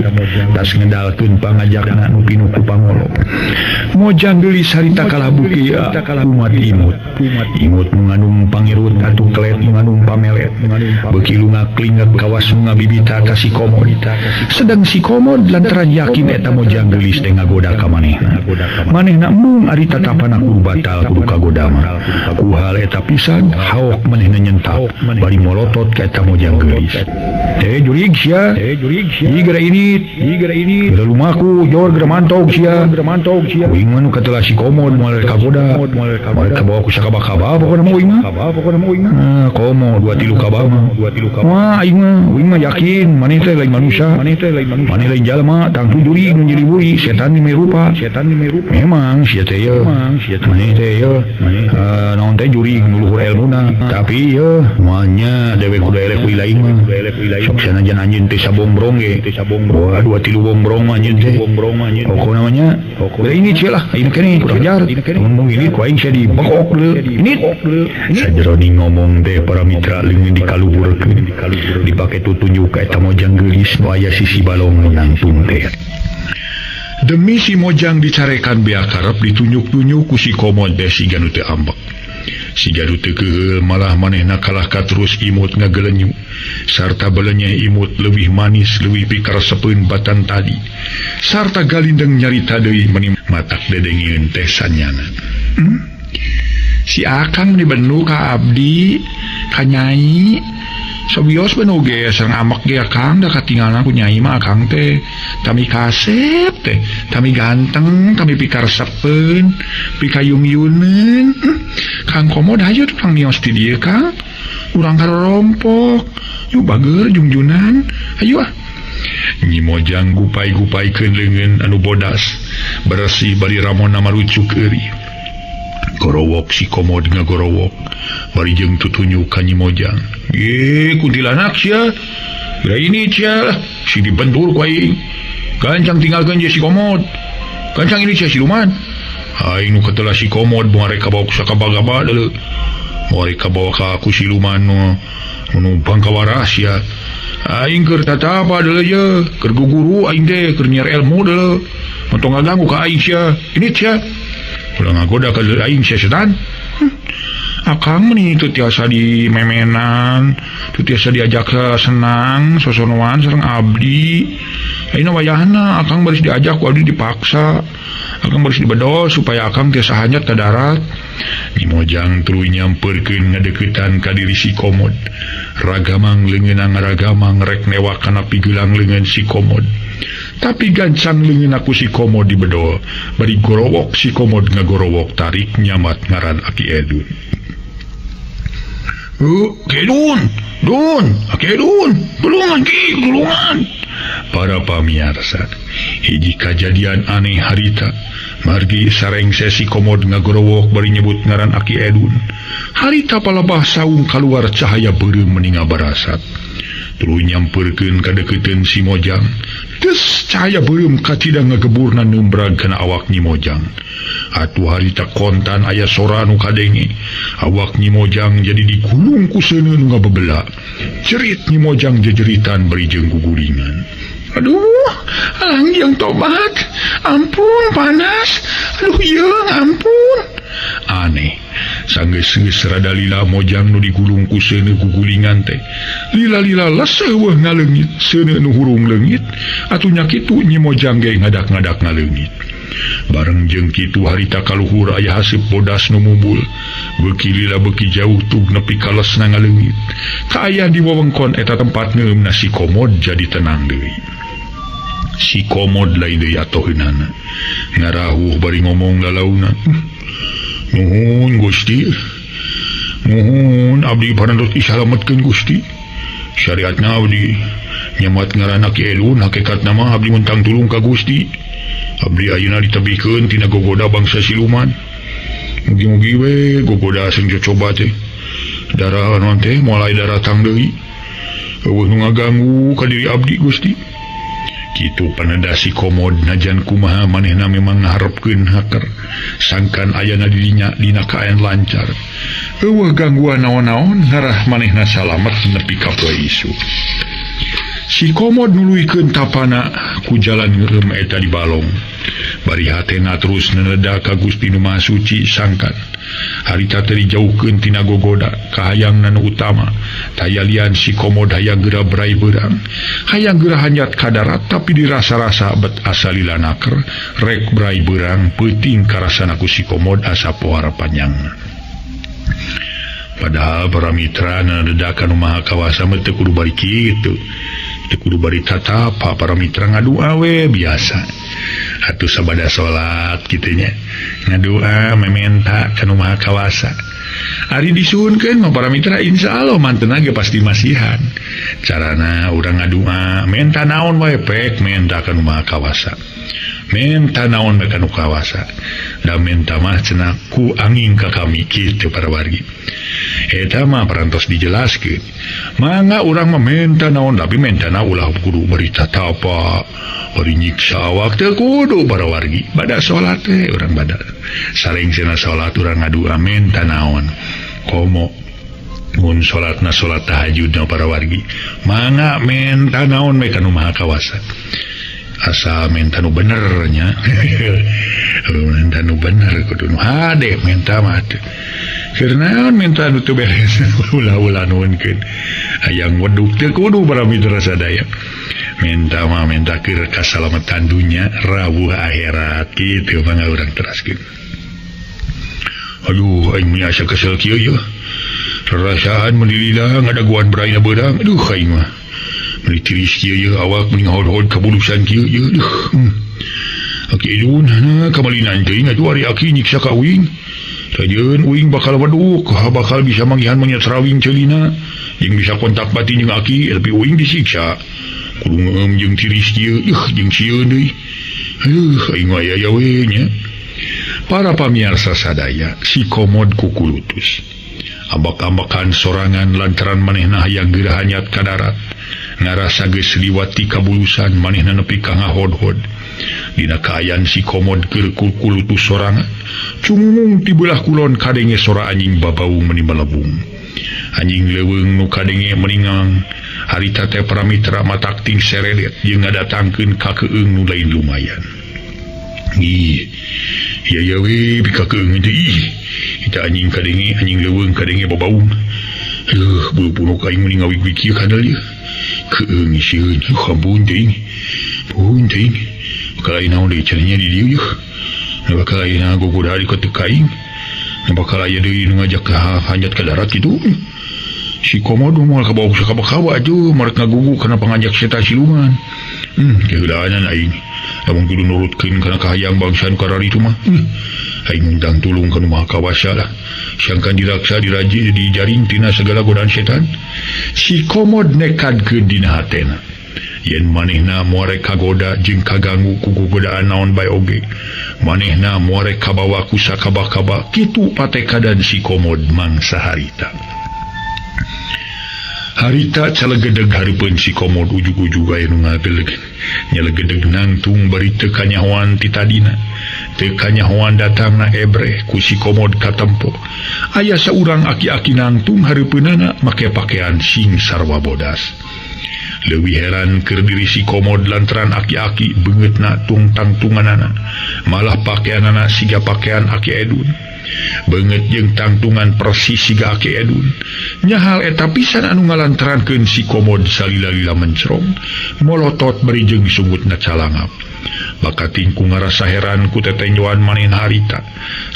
tas ngedalkeun pangajakna nu pinuh ku pangolok. Mojang geulis harita kalah buki umat imut. Imut nu ngandung pangirut atuh kelet nu ngandung pamelet. Beuki lungak lingek kawas nu ngabibita ka si Komod. Sedang si Komod lantaran yakin eta mojang geulis teh ngagoda ka manehna. Manehna embung ari tatapana kudu batal kudu kagoda mah. Ku hal eta pisan haok manehna nyentak bari molotot ka eta mojang geulis. Teh jurig sia, ieu geura ini, geura lumaku jor geura mantog sia. Uing mah nu katelah si Komod moal kagoda, moal kabawa ku sakaba-kaba pokona mah uing mah. Komo dua tilu kaba mah. Wah aing mah, uing mah yakin maneh teh lain manusia, maneh lain jalma, tangtu jurig nu jadi buri, setan di rupa. Memang sia teh ye, maneh teh ye, naon teh jurig nu luhur elmuna, tapi ye moalnya dewek kudu eleh ku lain mah. Sok sanajan anjeun teh sabongbrong ge. Wah dua tilu bongbrong mah anjeun teh. Pokona mah nya, ini cia lah, ini kene kurang ajar. Ngomong ini ku aing sia dibekok deui. Ini sajeroning ngomong teh para mitra leungeun dikaluhurkeun. Dipake tutunjuk ka eta mojang geulis nu aya sisi balong nu nangtung teh. Demi si mojang dicarekan bea karep ditunjuk-tunjuk ku si Komod teh siga nu teu ambek. Siga nu teu keuheul malah manehna kalah ka terus imut ngagelenyu. Sarta belenyeh imut leuwih manis leuwih pikaresepeun batan tadi. Sarta galindeng nyarita deui meuni matak dedengeun teh sanyana. Si Akang dibenu ka abdi ka Nyai. Sawios benu ge sareng amek ge Akang da katingalna ku Nyai mah Akang teh tami kasep teh, tami ganteng, tami pikaresepeun, pikayung-yuneun. Kang Komod hayu tukang mios ti dieu Kang. Urang karorompok. Yuk bager jungjunan. Hayu ah. Nyi Mojang gupai-gupaikeun leungeun anu bodas, beresih bari ramona marucuk eury. Gorowok si Komod ngagorowok bari jeung tutunjuk ka Nyi Mojang. Ye kuntilanak sia. Geura ini cia lah si dibentur ku aing. Gancang tinggalkeun je si Komod. Gancang ini cia siluman. Aing nu ketela si Komod moal rek kabawa ku sakaba-gaba deuleu. Moal rek kabawa ka ku siluman nu nu bangkawara sia. Aing keur tatapa deuleu ye, keur guguru aing teh keur nyiar ilmu deuleu. Montong ngaganggu ka aing sia. Ini cia. Ulah ngagoda ka aing sia setan. Akang meni teu tiasa dimemenan, teu tiasa diajak senang, sosonoan sareng abdi. Ayeuna wayahna akang baris diajak ku abdi dipaksa. Akang baris dibedol supaya akang tiasa hanyat ka darat. Nyi Mojang tuluy nyamperkeun ngadeuketan ka diri si Komod. Ragamang leungeunna ngaragamang rek newak kana pigelang leungeun si Komod. Tapi gancang leungeun ku si Komod dibedol, bari gorowok si Komod ngagorowok tarik nyamat ngaran Aki Edun. Ki Edun, Dun, Aki Edun, tulungan Ki, tulungan. Para pamiarsa, hiji kajadian aneh harita, margi sarengse si Komod ngagorowok bari nyebut ngaran Aki Edun. Harita palebah saung kaluar cahaya beureum meninga barasat. Tuluy nyamperkeun ka deukeuteuun si Mojang. Des cahaya beureum kacida ngageburna neumbrag kana awak Nyi Mojang. Atuh harita kontan aya sora nu kadenge. Awak Nyi Mojang jadi digulung ku seuneu nu ngabebela. Jerit Nyi Mojang jejeritan bari jeung gugulingan. Aduh, alang jeung tobat. Ampun panas. Aduh yeung ampun. Aneh, sanggeus-geus rada lila Mojang nu digulung ku seuneu gugulingan teh. Lila-lila leseuweuh ngaleungit, seuneu nu hurung leungit, atuh nya kitu Nyi Mojang ge ngadak-ngadak ngaleungit. Bareng jeung kitu harita kaluhur aya haseup bodas nu mumbul. Beuki lila beuki jauh tug nepi ka lesna ngaleungit. Kaayaan di wewengkon eta tempat ngeueumna si Komod jadi tenang deui. Si Komod lain deui atoheunana. Ngarahuh bari ngomong lalauna. Nuhun Gusti. Nuhun abdi parantos disalametkeun Gusti. Syariatna abdi nyemat ngaran Ki Edun, hakikatna mah abdi mentang tulung ka Gusti. Abdi ayeuna ditebihkeun tina gogoda bangsa siluman. Mugi-mugi we gogoda sing cocoba teh. Darah naon teh moal daratang deui. Eueuh nu ngaganggu ka diri abdi Gusti. Kitu paneda si Komod najan kumaha manehna memang ngaharepkeun haker. Sangkan ayana dirinya dina kaayaan lancar. Eueuh gangguan naon-naon ngarah manehna salamet nepi ka poe isuk. Si Komod nuluykeun tapana ku jalan ngeureum eta di balong. Bari hatena terus neneda ka Gusti Nu Maha Suci sangkan harita teh dijauhkeun tina gogoda kahayangna nu utama. Tayalian si Komod hayang geura brai beurang, hayang geura hanyat ka darat, tapi dirasa-rasa bet asa lila naker rek brai beurang peuting karasana ku si Komod asa pohara panjangna. Padahal para mitra nededakan Nu Maha Kawasa mah teu kudu bari kitu, teu kudu bari tatapa. Para mitra ngadua we biasa. Atuh sabada salat kitu nya ngadua mementa ka Nu Maha Kawasa. Ari disuhunkeun mah para mitra insyaallah mantena ge pasti masihan. Carana urang ngadua menta naon wae pek menta ka Nu Maha Kawasa. Menta naon we ka Nu Kawasa. Da menta mah cenah ku angin ka kami kitu para wargi. Eta mah parantos dijelaskeun. Mangga urang mah menta naon tapi mentana ulah kudu bari tatapa, bari nyiksa awak teu kudu para wargi. Bada salat teh urang bada sarengsena salat urang ngadua menta naon. Komo mun salatna salat tahajudna para wargi. Mangga menta naon we ka Nu Maha Kawasa. Asa menta nu bener nya. Menta nu bener kudu nu hade menta mah teu. Keur naon menta nu teu beres ulah-ulah nuhunkeun. Hayang weduk teu kudu para mitra sadaya. Menta mah menta keur kasalametan dunya rawuh akhirat kitu mangga urang teraskeun. Aduh aing mah asa kesel kieu yeuh. Rarasaan mun dilila ngadaguan beraina beurang. Aduh aing mah. Meuni tiris kieu yeuh awak meuni ngahod-hod kabulusan kieu yeuh. Duh. Aki Edun na kamalinan teuing atuh ari aki nyiksa ka uing. Tajeun uing bakal weduk, bakal bisa manggihan monyet sarawing ceulina. Jeung bisa kontak batin jeung aki, tapi uing disiksa. Kudu ngeueum jeung tiris kieu, yuh jeung sieun deui. Heuh aing mah aya we nya. Para pamiarsa sadaya, si Komod kukulutus. Ambek-ambekan sorangan lantaran manehna hayang geura hanyat ka darat. Ngarasa geus liwat ti kabulusan manehna nepi ka ngahodhod. Dina kaayaan si Komod keur kukulutus sorangan, cungung ti beulah kulon kadenge sora anjing babaung meni melebung. Anjing leuweung nu kadenge meningang harita teh Pramitra matakting seredet jeung ngadatangkeun kakeung nu lain lumayan. Ih, ieu ye we bikakeung teh ih. Eta anjing kadenge, anjing leuweung kadenge babaung. Heuh, bulu punuk aing meni ngawig-wig kieu kadal ieu. Keung sieun, ampun teuing. Pun teuing. Bakal aya naon deui cenah di dieu yeuh. Bakal aya gogoda di ka aing. Bakal aya deui nu ngajak ka hanjat ka darat kitu. Si Komodo moal kabawa sakaba-kaba atuh marek ngagugu kana pangajak setan siluman. Keheulaanan aing. Lamun kudu nurutkeun kana kahayang bangsa nu kararitu mah. Aing ngundang tulung ka nu Maha Kawasa lah. Sangkan diraksa diraji dijaring tina segala godaan setan. Si Komod nekadkeun dina hatena. Yen manehna moal rek kagoda jeung kaganggu ku gogodaan naon bae oge. Manehna moal rek kabawa ku sakaba-kaba kitu patekadan si Komod mangsa harita. Harita calegedeg hareupeun si Komod ujug-ujug aya nu ngageleg. Nyalegedeg nangtung bari teu kanyahoan ti tadina. Teu kanyahoan datangna ebreh ku si Komod katempo. Aya saurang aki-aki nangtung hareupeunana make pakaian sing sarwa bodas. Leuwih heran keur diri si Komod lantaran aki-aki beungeutna tung tangtunganana. Malah pakaianana siga pakaian Aki Edun. Beungeut jeung tangtungan persis siga Aki Edun. Nyahal eta pisan anu ngalantarankeun si Komod salila-lila mencrong, molotot bari jeung sungutna calangap. Bakating ku ngarasa heran ku tetenjoan manehna harita.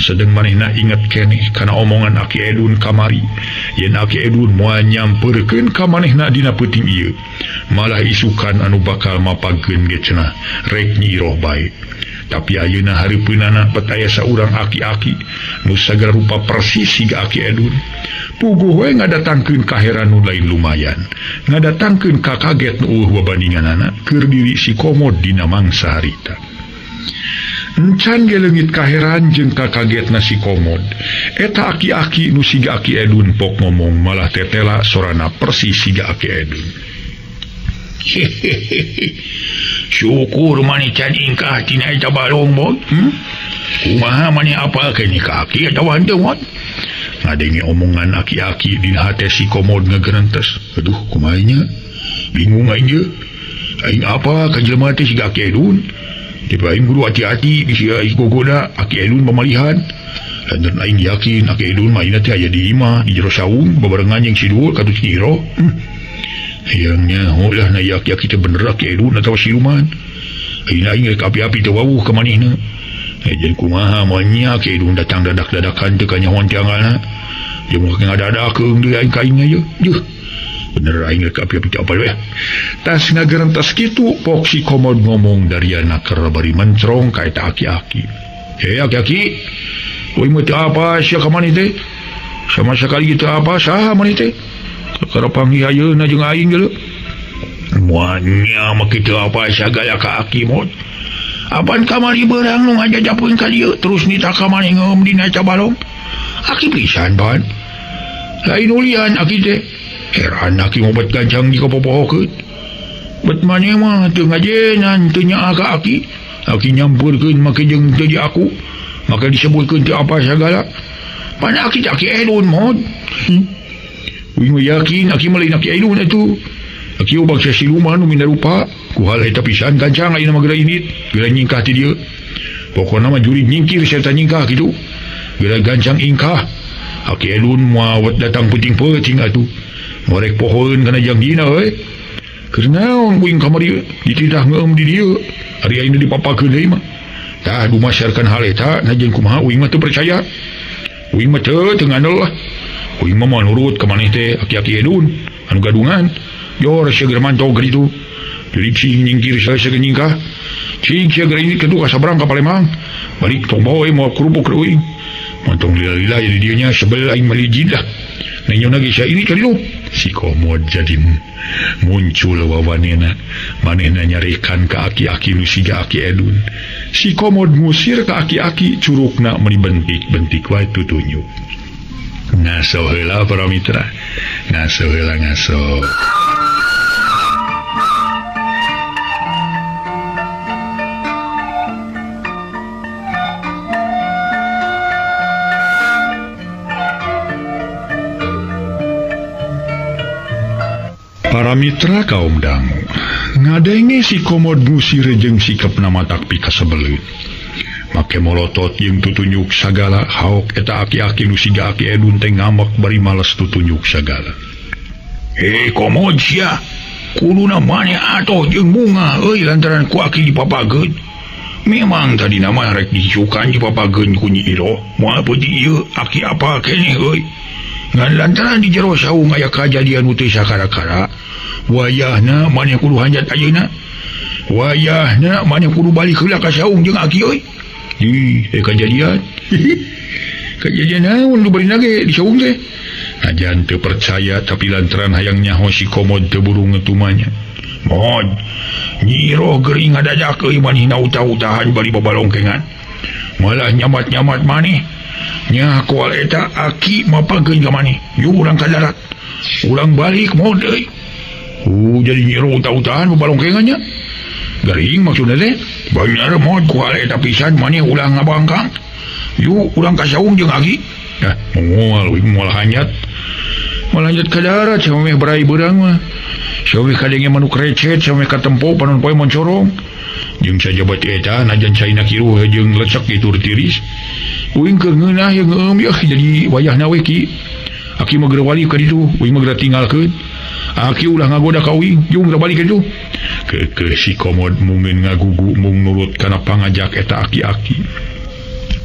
Sedeng manehna inget keneh kana omongan Aki Edun kamari. Yen Aki Edun moal nyampeurkeun ka manehna dina peuting ieu. Malah isukan anu bakal mapagkeun ge cenah rek nyiroh bae. Tapi ayeuna hareupeunana petaya saurang aki-aki nu sagala rupa persis siga Aki Edun. Puguh we ngadatangkeun kaheran nu lain lumayan. Ngadatangkeun kakaget nu eueuh babandinganana keur diri si Komod dina mangsa harita. Encan ge leungit kaheran jeung kakagetna si Komod. Eta aki-aki nu siga Aki Edun pok ngomong malah tetela sorana persis siga Aki Edun. Hehehe. Syukur maneh can ingkah tina eta balong mod. Kumaha maneh apal keneh ka aki atawa henteu mod? Ngadenge omongan aki-aki dina hate si Komod ngagerentes. Aduh, kumaha nya? Bingung aing ieu. Aing apa ka jelema teh siga Aki Edun? Tiba aing kudu hati-hati bisi aing gogoda Aki Edun pamalihan. Lantaran aing yakin Aki Edun mah ayeuna teh aya di imah di jero saung babarengan jeung si Duhur ka si Iro. Yang nyaho lah na yak-yak kita bener Aki Edun atau siluman. Ayeuna aing rek api-api teu wawuh ka manehna. Jadi kumaha moal nya Aki Edun datang dadak-dadakan teu kanyahoan tiangalna. Dia mun ngadadakeun deui aing ka aing ieu. Juh. Bener aing rek api-api teu apal we. Tas ngagerentas kitu pok si Komod ngomong dariana keur bari mencrong ka eta aki-aki. Hei aki-aki, euy mah teu apa sia ka maneh teh? Sama sekali teu apa saha maneh teh? Kakara panggih ayeuna jeung aing geuleuh. Moal nya make teu apa sagala ka aki mod. Apan kamari beurang nu ngajajapeun ka dieu terus nita ka maneh ngeum dina eta balong. Aki pisan pan. Lain ulian aki teh. Heran aki ngobat gancang di kapopohokeun. Bet maneh mah teu ngajenan teu nyaah ka aki. Aki nyampeurkeun make jeung teu di aku. Make disebutkeun teu apa sagala. Pan aki teh Aki Edun mod. Uing mah yakin aki mah lain Aki Edun atuh. Aki bangsa siluman nu mina rupa. Ku hal eta pisan gancang ayeuna mah geura indit, geura nyingkah ti dieu. Pokona mah jurig nyingkir sarta nyingkah kitu. Geura gancang ingkah. Aki Edun moal datang peuting-peuting atuh. Morek pohoeun kana jangjina euy. Keur naon uing kamari dititah ngeum di dieu. Ari ayeuna dipapakeun deui mah. Tah dumasarkan hal eta najan kumaha uing mah teu percaya. Uing mah teu ngandel lah. Uing mah moal nurut ka maneh teh aki-aki Edun anu gadungan. Jor sia geura mantog ka ditu. Jadi cing nyingkir sia geura nyingkah. Cing sia geura ini ketu ka sabrang ka Palembang. Balik tong bawa moal kerupuk ka uing. Montong lila-lila jadi dieu nya sebel aing mah lijid lah. Nanya ge sia ini ka ditu. Si Komod jadi muncul wawanena. Manehna nyarekan ka aki-aki nu siga Aki Edun. Si Komod ngusir ka aki-aki curugna meuni bentik-bentik wae tutunjuk. Ngaso heula para mitra. Ngaso heula ngaso. Para mitra kaum dangu ngadenge si Komod ngusir jeung sikapna matak pikasebeleun. Make molotot jeung tutunyuk sagala haok eta aki-aki nu siga Aki Edun teh ngambek bari males tutunyuk sagala. Hei Komod sia, kuduna maneh atoh jeung bunga euy lantaran ku aki dipapageun. Memang tadi nama rek disukan dipapageun ku Nyi Iroh, moal peuting ieu aki apa keneh euy. Ngan lantaran di jero saung aya kajadian nu teu sakara-kara, wayahna maneh kudu hanjat ayeuna. Wayahna maneh kudu balik heula ka saung jeung aki euy. Ih, kajadian. Kajadian naon nu barina ge di saung teh? Najan teu percaya tapi lantaran hayang nyaho si Komod teu buru ngetumanya. Mod, Nyi Iroh gering ngadadak euy manehna utah-utahan bari babalongkengan. Malah nyamat-nyamat maneh. Nya kual eta aki mapageun ka maneh. Yuk urang ka darat. Urang balik mod euy. Jadi Nyi Iroh utah-utahan babalongkengan nya. Gering maksudna teh. Bener mod kual eta pisan maneh ulah ngabangkang. Yuk urang ka saung jeung aki. Dah, moal euy moal hanyat. Moal hanyat ka darat samemeh berai beurang mah. Samemeh kadenge manuk recet, samemeh katempo panon poe moncorong. Jeung sajabat eta najan caina kiruh jeung lecek kitur tiris. Uing keur ngeunah jeung ngeum yeuh jadi wayahna we ki. Aki mah geura wali ka ditu, uing mah geura tinggalkeun. Aki ulah ngagoda ka uing, jeung geura balik ka ditu. Keukeuh si Komod mungkin ngagugu mung nurut kana pangajak eta aki-aki.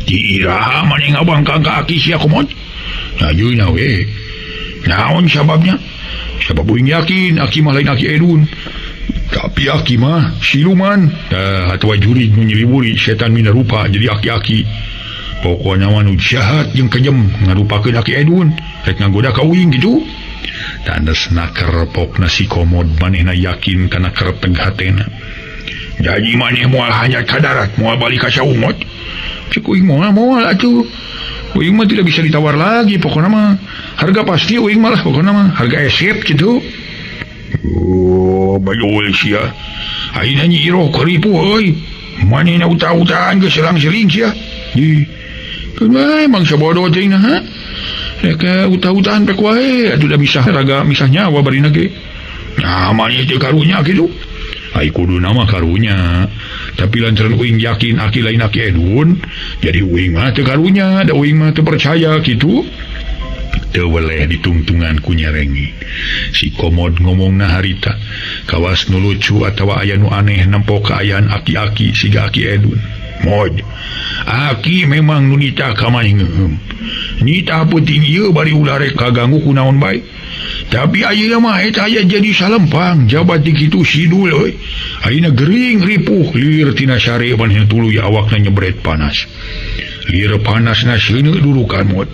Di iraha maneh ngabangkang ka aki sia Komod? Najeuna we. Naon sababnya? Sabab uing yakin aki mah lain Aki Edun. Tapi aki mah siluman. Tah atawa jurig nu nyiriwuri setan mina rupa jadi aki-aki. Pokona mah nu jahat jeung kejem ngarupakeun Aki Edun rek ngagoda ka uing kitu. Tandes nakerpokna si Komod manehna yakin kana kerteg hatena. Jadi maneh moal hanyat ka darat, moal balik ka saung mod. Cek uing moal moal atuh. Uing mah tidak bisa ditawar lagi pokona mah. Harga pasti uing mah lah pokona mah, harga esep kitu. Oh, bayul sia. Ayeuna Nyi Iroh keripuh euy. Manehna utah-utahan geus selang-seling sia. Ih. Kumaha emang sabodo teh ha? Rek utah-utahan pek wae atuh da misah raga misah nyawa barina ge. Nah, maneh teh karunya kitu. Ai kuduna mah karunya. Tapi lantaran uing yakin aki lain Aki Edun, jadi uing mah teu karunya, da uing mah teu percaya kitu. Teu weleh ditungtungan ku nyarengi. Si Komod ngomongna harita, kawas nu lucu atawa aya nu aneh nempo kaayaan aki-aki siga Aki Edun. Mod, aki memang nu nitah ka maneh ngeuheum. Nitah peuting ieu bari ulah rek kaganggu ku naon bae. Tapi ayeuna mah eta aya jadi salempang jabat di kitu sidul euy. Ayeuna gering ripuh lieur tina sare manehna tuluy awakna nyebret panas. Lieur panasna seuneu durukan mod.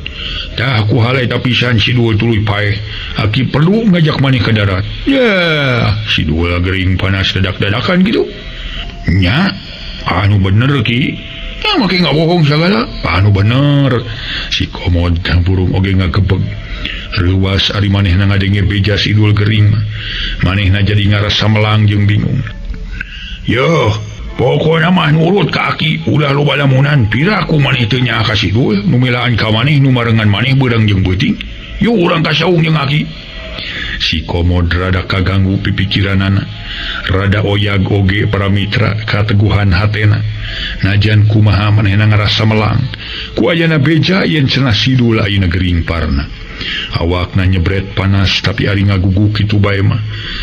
Tah ku hal eta pisan sidul tuluy paeh. Aki perlu ngajak maneh ka darat. Ya, sidul gering panas dadak-dadakan kitu. Nya, anu bener ki. Ya make ngabohong sagala. Anu bener. Si Komod burung oge ngagebeg. Reuwas ari manehna ngadenge beja sidul gering. Manehna jadi ngarasa melang jeung bingung. Yeuh, pokona mah nurut ka aki, ulah loba lamunan piraku maneh teu nyaah ka sidul, nu melaan ka maneh nu marengan maneh beurang jeung beuting. Yuk urang ka saung jeung aki. Si Komod rada kaganggu pipikiranana, rada oyag oge para mitra kateguhan hatena. Najan kumaha manehna ngarasa melang. Ku ayana beja yen cenah sidul ayeuna gering parna. Awakna nyebret panas tapi ari ngagugu kitu bae mah.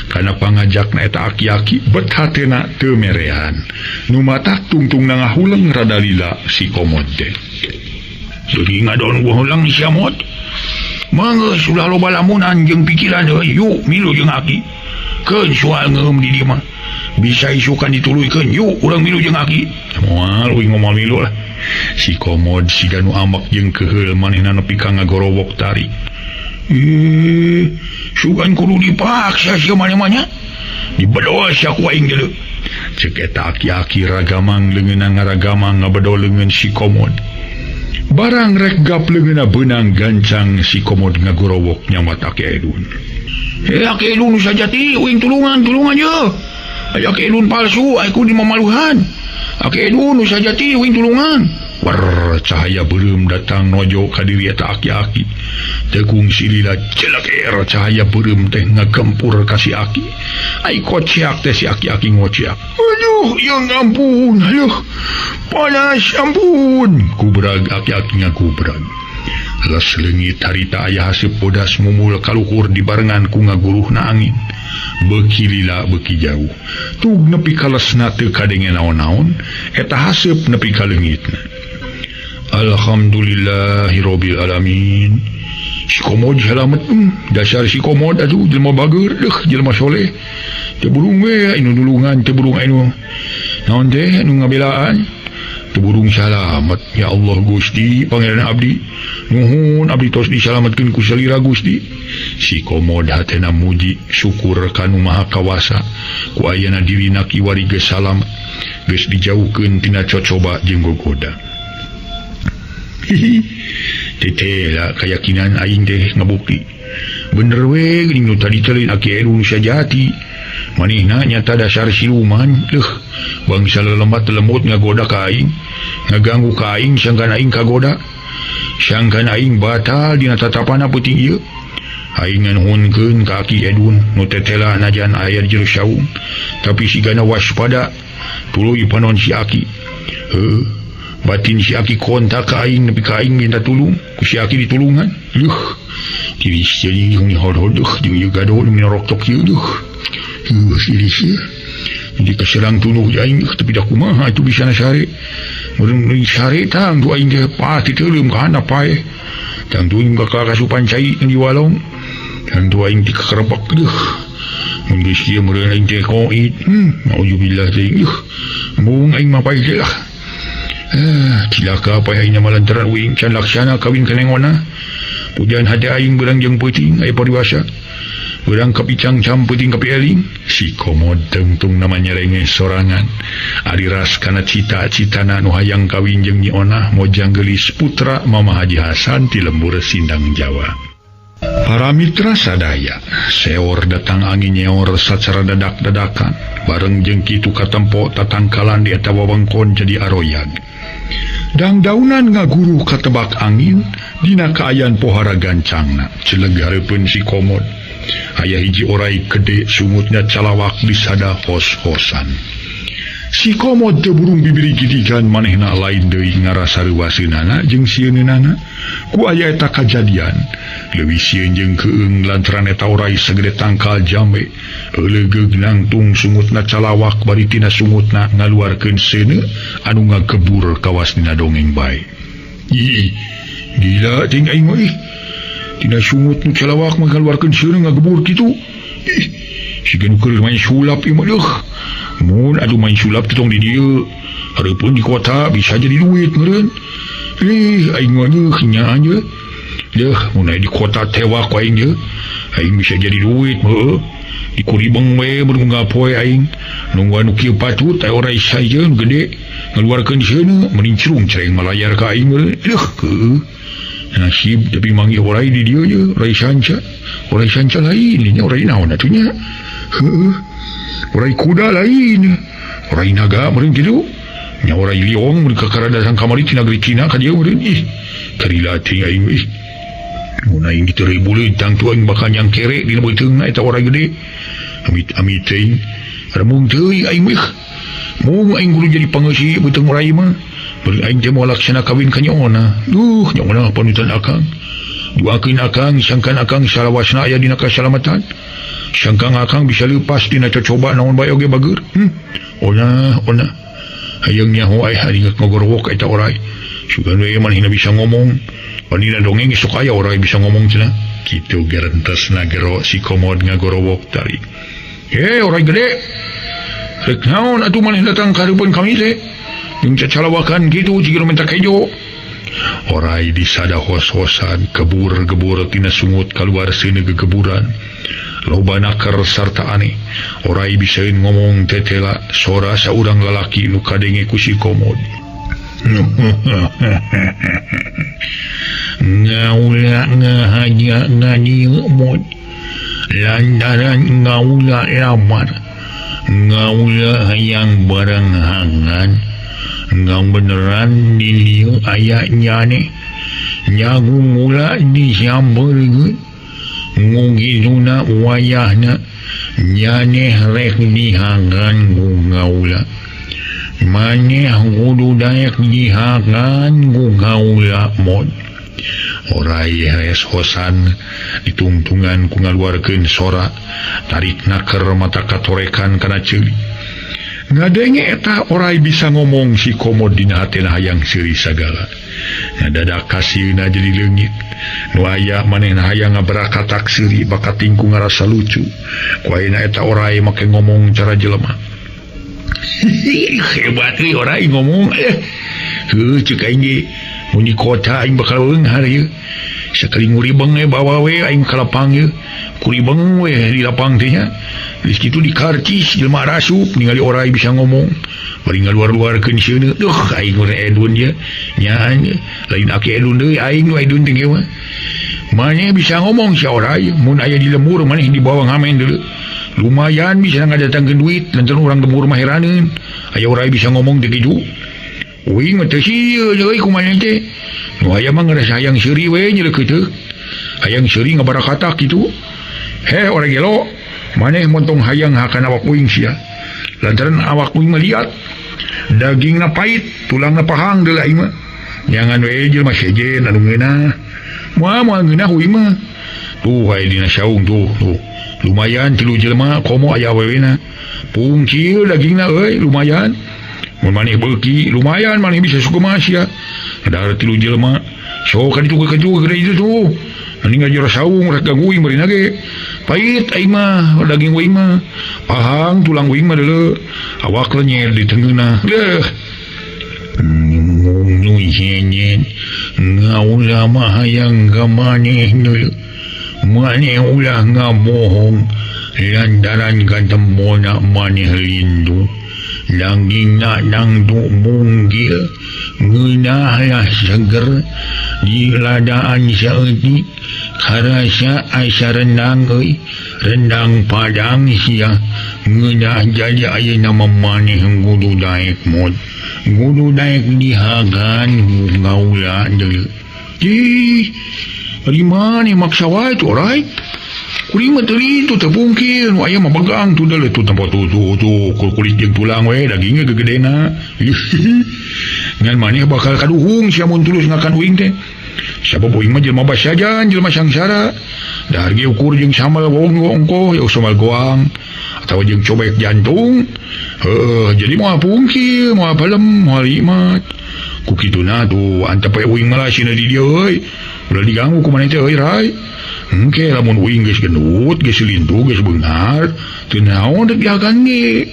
Kana pangajakna eta aki-aki bet hatena teu merehan. Nu matak tungtungna ngahuleng rada lila si Komod teh. Jadi ngadon guhuleng sia mod. Mangga ulah loba lamunan jeung pikiran euy, yuk milu jeung aki. Keun soal ngeueum di dieu mah. Bisa isukan dituluykeun, yuk urang milu jeung aki. Moal uing moal milu lah. Si Komod siga nu ambek jeung keheul manehna nepi ka ngagorowok tari. Ih, sugan kudu dipaksa sia maneh-mah nya. Dibedol sia ku aing deuleu. Ceuk eta aki-aki ragamang leungeunna ngaragamang ngabedol leungeun si Komod. Barang rek gap leungeunna beunang gancang si Komod ngagorowok nyamat Aki Edun. Hei Aki Edun nu sajati uing tulungan tulungan ye. Aya Aki Edun palsu ai ku dimamaluhan. Aki Edun nu sajati uing tulungan. Wer cahaya beureum datang nojo ka diri eta aki-aki. Tekung silila celak era cahaya beureum teh ngagempur ka si Aki. Ai kociak teh si Aki-aki ngociak. Aduh, yang ampun, aduh. Panas ampun. Kubrag aki-aki ngakubrag. Les leungit harita aya haseup bodas mumul kaluhur dibarengan ku ngaguruhna angin. Beuki lila beuki jauh. Tug nepi ka lesna teu kadenge naon-naon, eta haseup nepi ka leungitna. Alhamdulillahirabbil alamin. Si Komod salamet, dasar si Komod atuh jelema bager deuh jelema soleh. Teu burung we anu nulungan, teu burung anu naon teh anu ngabelaan. Teu burung salamet ya Allah Gusti Pangeran abdi. Nuhun abdi tos disalametkeun ku salira Gusti. Si Komod hatena muji syukur ka Nu Maha Kawasa ku ayana dirina kiwari geus salamet, geus dijauhkeun tina cocoba jeung gogoda. Hihi. Tetela keyakinan aing teh ngabukti. Bener we geuning nu tadi teh lain Aki Edun sajati. Manehna nyata dasar siluman. Leuh, bangsa lelembat lemot ngagoda ka aing, ngaganggu ka aing sangkan aing kagoda. Sangkan aing batal dina tatapana peuting ieu. Aing nganuhunkeun ka Aki Edun nu tetela najan aya di jero saung, tapi sigana waspada tuluy panon si Aki. Heuh. Batin si Aki kontak ka aing nepi ka aing minta tulung ku si Aki ditulungan. Yuh, tiris jadi huni hod-hod deuh jeung ieu gaduh nu minorok-tok ieu deuh. Yuh, tiris ieu. Jadi kaserang tunuh aing tapi da kumaha atuh bisa sare. Meureun sare tang tu aing teh pati teuleum ka handap pae. Tang tu aing bakal kasupan cai di walong. Tang tu aing dikerebek deuh. Mun geus ieu meureun aing teh koit. Auzubillah teh. Yuh, mung aing mah pae teh lah. Cilaka apa aing malantaran uing can laksana kawin ka nengona. Pujian hati aing beurang jeung peuting aya pariwasa. Beurang kapicang cam peuting kapieling. Si Komod tengtung namanya renge sorangan. Ari ras kana cita-citana nu hayang kawin jeung Nyi Onah mojang geulis putra Mama Haji Hasan ti lembur Sindang Jawa. Para mitra sadaya, seor datang angin nyeor sacara dadak-dadakan. Bareng jeung kitu katempo tatangkalan di eta wewengkon jadi aroyag. Dangdaunan ngaguruh katebak angin dina kaayaan pohara gancangna. Celeg hareupeun si Komod. Aya hiji orai gede sungutna calawak disada hos-hosan. Si Komod teu burung bibiri gidigan manehna lain deui ngarasa reuwaseunana jeung sieunana ku aya eta kajadian. Leuwih sieun jeung keung lantaran eta orai sagede tangkal jambe. Eulegeug nangtung sungutna calawak bari tina sungutna ngaluarkeun seuneu anu ngagebur kawas dina dongeng bae. Ih, gila ting aing mah ih. Tina sungut nu calawak mah ngaluarkeun seuneu ngagebur kitu. Ih, siga nu keur main sulap ieu mah deuh. Mun atuh main sulap teh tong di dieu. Hareupeun di kota bisa jadi duit meureun. Ih, aing mah deuh nya aja. Deuh, mun aya di kota tewak ku aing ye. Aing bisa jadi duit heueuh. Di kuribeng we mun ngapoe aing. Nungguan nu kieu patut aya orai sajeun gede ngaluarkeun seuneu meuring cerung-cereng malayar ka aing meureun. Deuh, heueuh. Nasib tapi manggih orai di dieu ye, orai sanca. Orai sanca lain nya orai naon atuh nya. Heueuh. Orai kuda lain. Orai naga meureun kitu. Nya orai liong mun kakara datang kamari ti negeri Cina ka dieu meureun. Ih, karila teuing aing ih. Mun aing diteureuy buleud tangtu aing bakal nyangkere dina beuteungna eta orai gede. Amit-amit teuing. Remung teuing aing mah. Mung aing kudu jadi pangeusi beuteung orai mah. Beureun aing teh moal laksana kawin ka Nyi Onah. Duh, Nyi Onah panutan akang. Duakeun akang sangkan akang salawasna aya dina kasalamatan. Sangkang akang bisa leupas dina cocoba naon bae oge bager. Onah, onah. Hayang nyaho ai hari ngagorowok eta orai. Sugan we manehna bisa ngomong. Panina dongeng sok aya orai bisa ngomong cenah. Kitu gerentesna gero si Komod ngagorowok tari. Orai gede. Rek naon atuh maneh datang ka hareupeun kami teh? Jeung cacalawakan kitu jiga nu minta kejo. Orai disada hos-hosan kebur-gebur tina sungut kaluar seuneu gegeburan. Loba naker sarta aneh. Orai bisaeun ngomong tetela sora saurang lalaki nu kadenge ku si Komod. Ngaula ngahaja ngadieu mod. Lantaran ngaula lamar. Ngaula hayang barang hangan. Ngang beneran di dieu aya nyane. Nyagung mula disampeurkeun ngugizuna wayahna nyaneh rek dihagan ku kaula. Maneh kudu daek dihagan ku kaula mod. Orai res hosan ditungtungan ku ngaluarkeun sora tarik naker mata katorekan kana ceuli. Ngadenge eta orai bisa ngomong si Komod dina hatena hayang seuri sagala. Ngadadak kasieuna jadi leungit. Nu aya manehna hayang ngabarakatak seuri bakat tingku ngarasa lucu. Ku ayeuna eta orai make ngomong cara jelema. Hebat euy orai ngomong. Heuh ceuk aing ge mun di kota aing bakal beunghar ieu. Sakali nguribeng we bawa we aing ka lapang ieu. Kuribeng we di lapang teh nya. Geus kitu di karcis jelema rasup ningali orai bisa ngomong. Bari ngaluar-luarkeun sieuna. Duh aing urang edun ieu. Nya lain aki edun deui aing nu edun teh kieu mah. Maneh bisa ngomong si orai mun aya di lembur maneh dibawa ngamen deuleu. Lumayan bisa ngadatangkeun duit lantaran urang lembur mah heraneun. Aya orai bisa ngomong teh kitu. Uing mah teu sieun euy kumaha teh. Nu aya mah ngarasa hayang seuri we nyeleukeut teh. Hayang seuri ngabarakatak kitu. Heh orai gelo. Maneh montong hayang hakan awak uing sia. Lantaran awak uing mah liat. Dagingna pahit, tulangna pahang deui aing mah. Nyangan we jelema sejen anu ngeunah. Moal moal ngeunah uing mah. Tuh aya dina saung tuh, tuh. Lumayan tilu jelema komo aya awewena. Pungcil dagingna euy lumayan. Mun maneh beuki lumayan maneh bisa suku sia. Ada tilu jelema. Sok ka ditu ka ditu gede itu tuh. Mending ngajero saung rek gangguin bari nage. Pahit aing mah daging uing mah. Pahang tulang uing mah deuleu. Awak lenyer di tengeuna. Leuh. Nu nyenyen ngaula mah hayang ka maneh deuleu. Maneh ulah ngabohong lantaran katembona maneh lindu. Dagingna dangdu munggil ngeunah seger di ladaan saeutik karasa asa rendang euy rendang padang sia ngeunah jadi ayeuna mah maneh kudu daek mod kudu daek dihagan ngaula deuleu. Ih ari maneh maksa wae tuh orai. Kuring mah teu itu teu pungkil nu aya mah begang tuh deuleu tuh tempat tuh tuh tuh kulit jeung tulang we dagingnya gegedena. Ngan maneh bakal kaduhung sia mun tulus ngakan uing teh. Sabab uing mah jelema basajan jelema sangsara. Dahar ge ukur jeung sambal ongkoh ya sambal goang atawa jeung cobek jantung. Heuh jadi moal pungkil moal pelem moal nikmat. Ku kituna tuh antep we uing mah sieuna di dieu euy. Ulah diganggu ku maneh teh euy rai. Engke lamun uing geus gendut, geus lintu, geus beunghar, teu naon rek dihakan ge.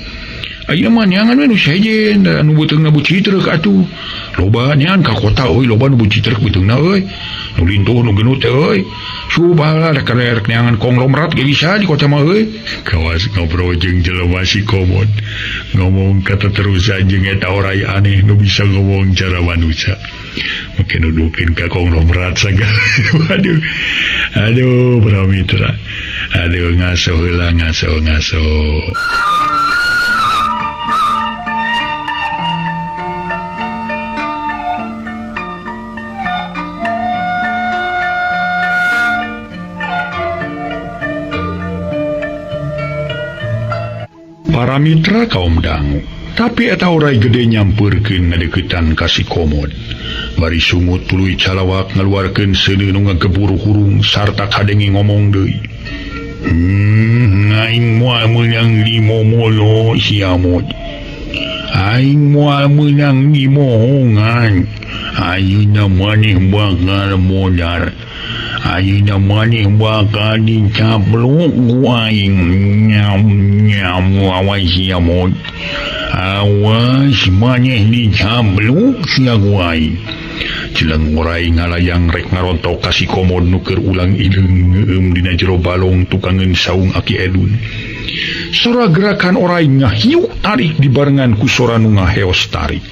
Ayeuna mah neangan we nu sejen, anu beuteungna bucitrek atuh. Loba neangan ka kota euy, loba nu bucitrek beuteungna euy. Nu lintuh nu gendut teh euy. Subah rek rek neangan konglomerat ge bisa di kota mah euy. Kawas ngobrol jeung jelema si Komod. Ngomong kata terusan jeung eta orai aneh nu bisa ngomong cara manusia. Mungkin nuduhkeun ka konglomerat sagala. Waduh. Aduh, Bro Mitra. Aduh, ngaso heula ngaso ngaso. Para mitra kaum dangu, tapi eta orai gede nyampeurkeun ngadeukeutan ka si Komod. Bari sungut tuluy calawak ngaluarkeun seuneu nu ngagebur hurung sarta kadenge ngomong deui. Aing moal meunang dimomolo sia mod. Aing moal meunang dimohongan. Ayeuna maneh bakal modar. Ayeuna maneh bakal dicaplok ku aing. Nyam nyam awas sia mod. Awas maneh dicaplok sia ku aing. Jeleng orai ngalayang rek ngarontok ka si Komod nu keur ulang ileung ngeueum dina jero balong tukangeun saung Aki Edun. Sora gerakan orai ngahiuk tarik dibarengan ku sora nu ngaheos tarik.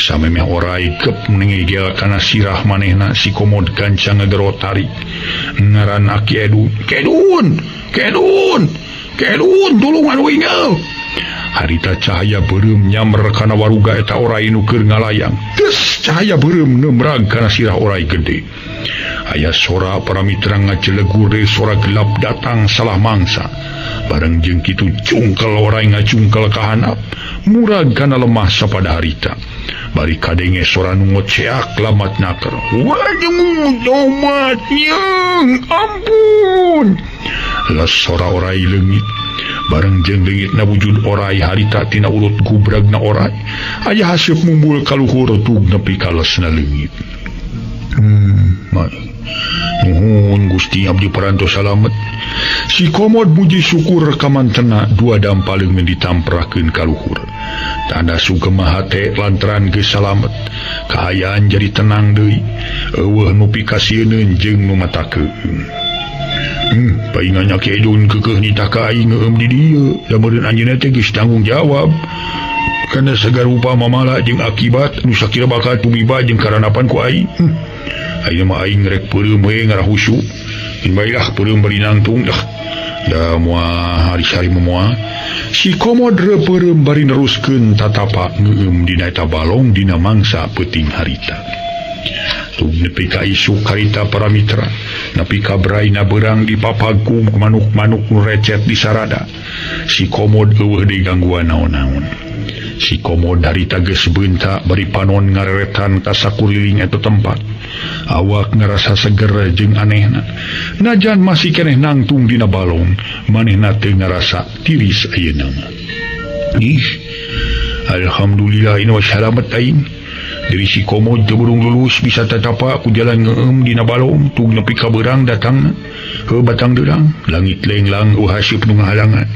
Samemeh orai gep nengegel kana sirah manehna si Komod gancang ngagero tarik. Ngaran Aki Edun, "Kedun! Kedun! Kedun tulungan uing euy!" Harita cahaya beureum nyamber kana waruga eta orai nu keur ngalayang. Tes Les cahaya beureum nemrag kana sirah orai gede. Aya sora para mitra ngacelegur deui sora gelap datang salah mangsa. Bareng jeung kitu cungkel orai ngacungkel ka handap murag kana lemah sapada harita. Bari kadenge sora nu ngoceak lamat naker. Waduh, tomat yang ampun. Les sora orai leungit. Bareng jeung leungitna wujud orai harita tina ulut gubragna orai. Aya haseup mumbul ka luhur tug nepi ka lesna leungit. Nuhun Gusti abdi parantos salamet. Si Komod muji syukur kamantena dua dampaleung ditamprakeun ka luhur. Tanda sugema hate lantaran geus salamet. Kahayaan jadi tenang deui. Eueuh nu pikasieun jeung nu matakeun. Paingannya Ki Edun keukeuh nitah ka aing ngeueum di dieu. Da meureun anjeunna teh geus tanggung jawab. Kana sagarupa mamala jeung akibat nu sakira bakal tumiba jeung karanapan ku aing. Ayeuna mah aing rek peureum we ngarahusu. Keun bae lah peureum bari nangtung dah. Da moal hari-hari moal. Si Komod peureum bari neruskeun tatapa ngeueum dina eta balong dina mangsa peuting harita. Tug nepi ka isuk harita para mitra, nepi ka braina beurang dipapagku manuk-manuk nu recet di sarada. Si Komod eueuh deui gangguan naon-naon. Si Komod harita geus beunta bari panon ngareretan ka sakuriling eta tempat. Awak ngerasa seger jeung anehna. Najan masih keneh nangtung dina balong, manehna teu ngarasa tiris ayeuna mah. Ih, alhamdulillah ini salamet aing. Dari si Komod teu burung lulus bisa tatapa ku jalan ngeueum dina balong tug nepi ka beurang datangna. Heuh batang deurang, langit lenglang eueuh haseup nu ngahalangan.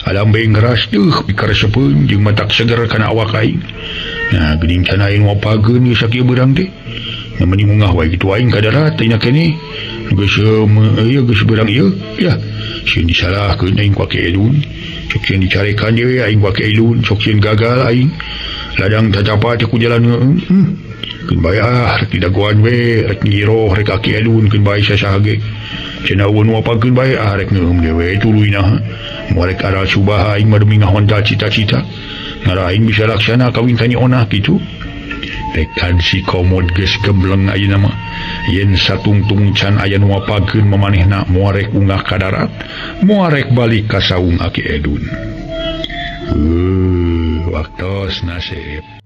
Alam beng keras deuh pikaresepeun jeung matak seger kana awak aing. Nah, geuning can aing wapageun geus sakieu beurang teh. Meni mungah wae kitu aing ka darat teh nya keneh. Geus ieu geus beurang ieu. Ya, sieun disalahkeun aing ku Aki Edun. Sok sieun dicarekan deui aing ku Aki Edun, sok sieun gagal aing. Ladang tatapa teh ku jalan ngeueum. Keun bae ah rek didagoan we, rek ngiroh rek Aki Edun keun bae sasaha ge. Cenah eueun wapakeun bae ah rek ngeueum deui tuluy nah. Moal rek aral subaha aing mah demi ngahontal cita-cita. Ngarah aing bisa laksana kawin ka Nyi Onah kitu. Rekan si Komod geus gembleng ayeuna mah. Yen satungtung can aya nu wapakeun mamanehna moal rek ungah ka darat, moal rek balik ka saung Aki Edun. Waktos nasib.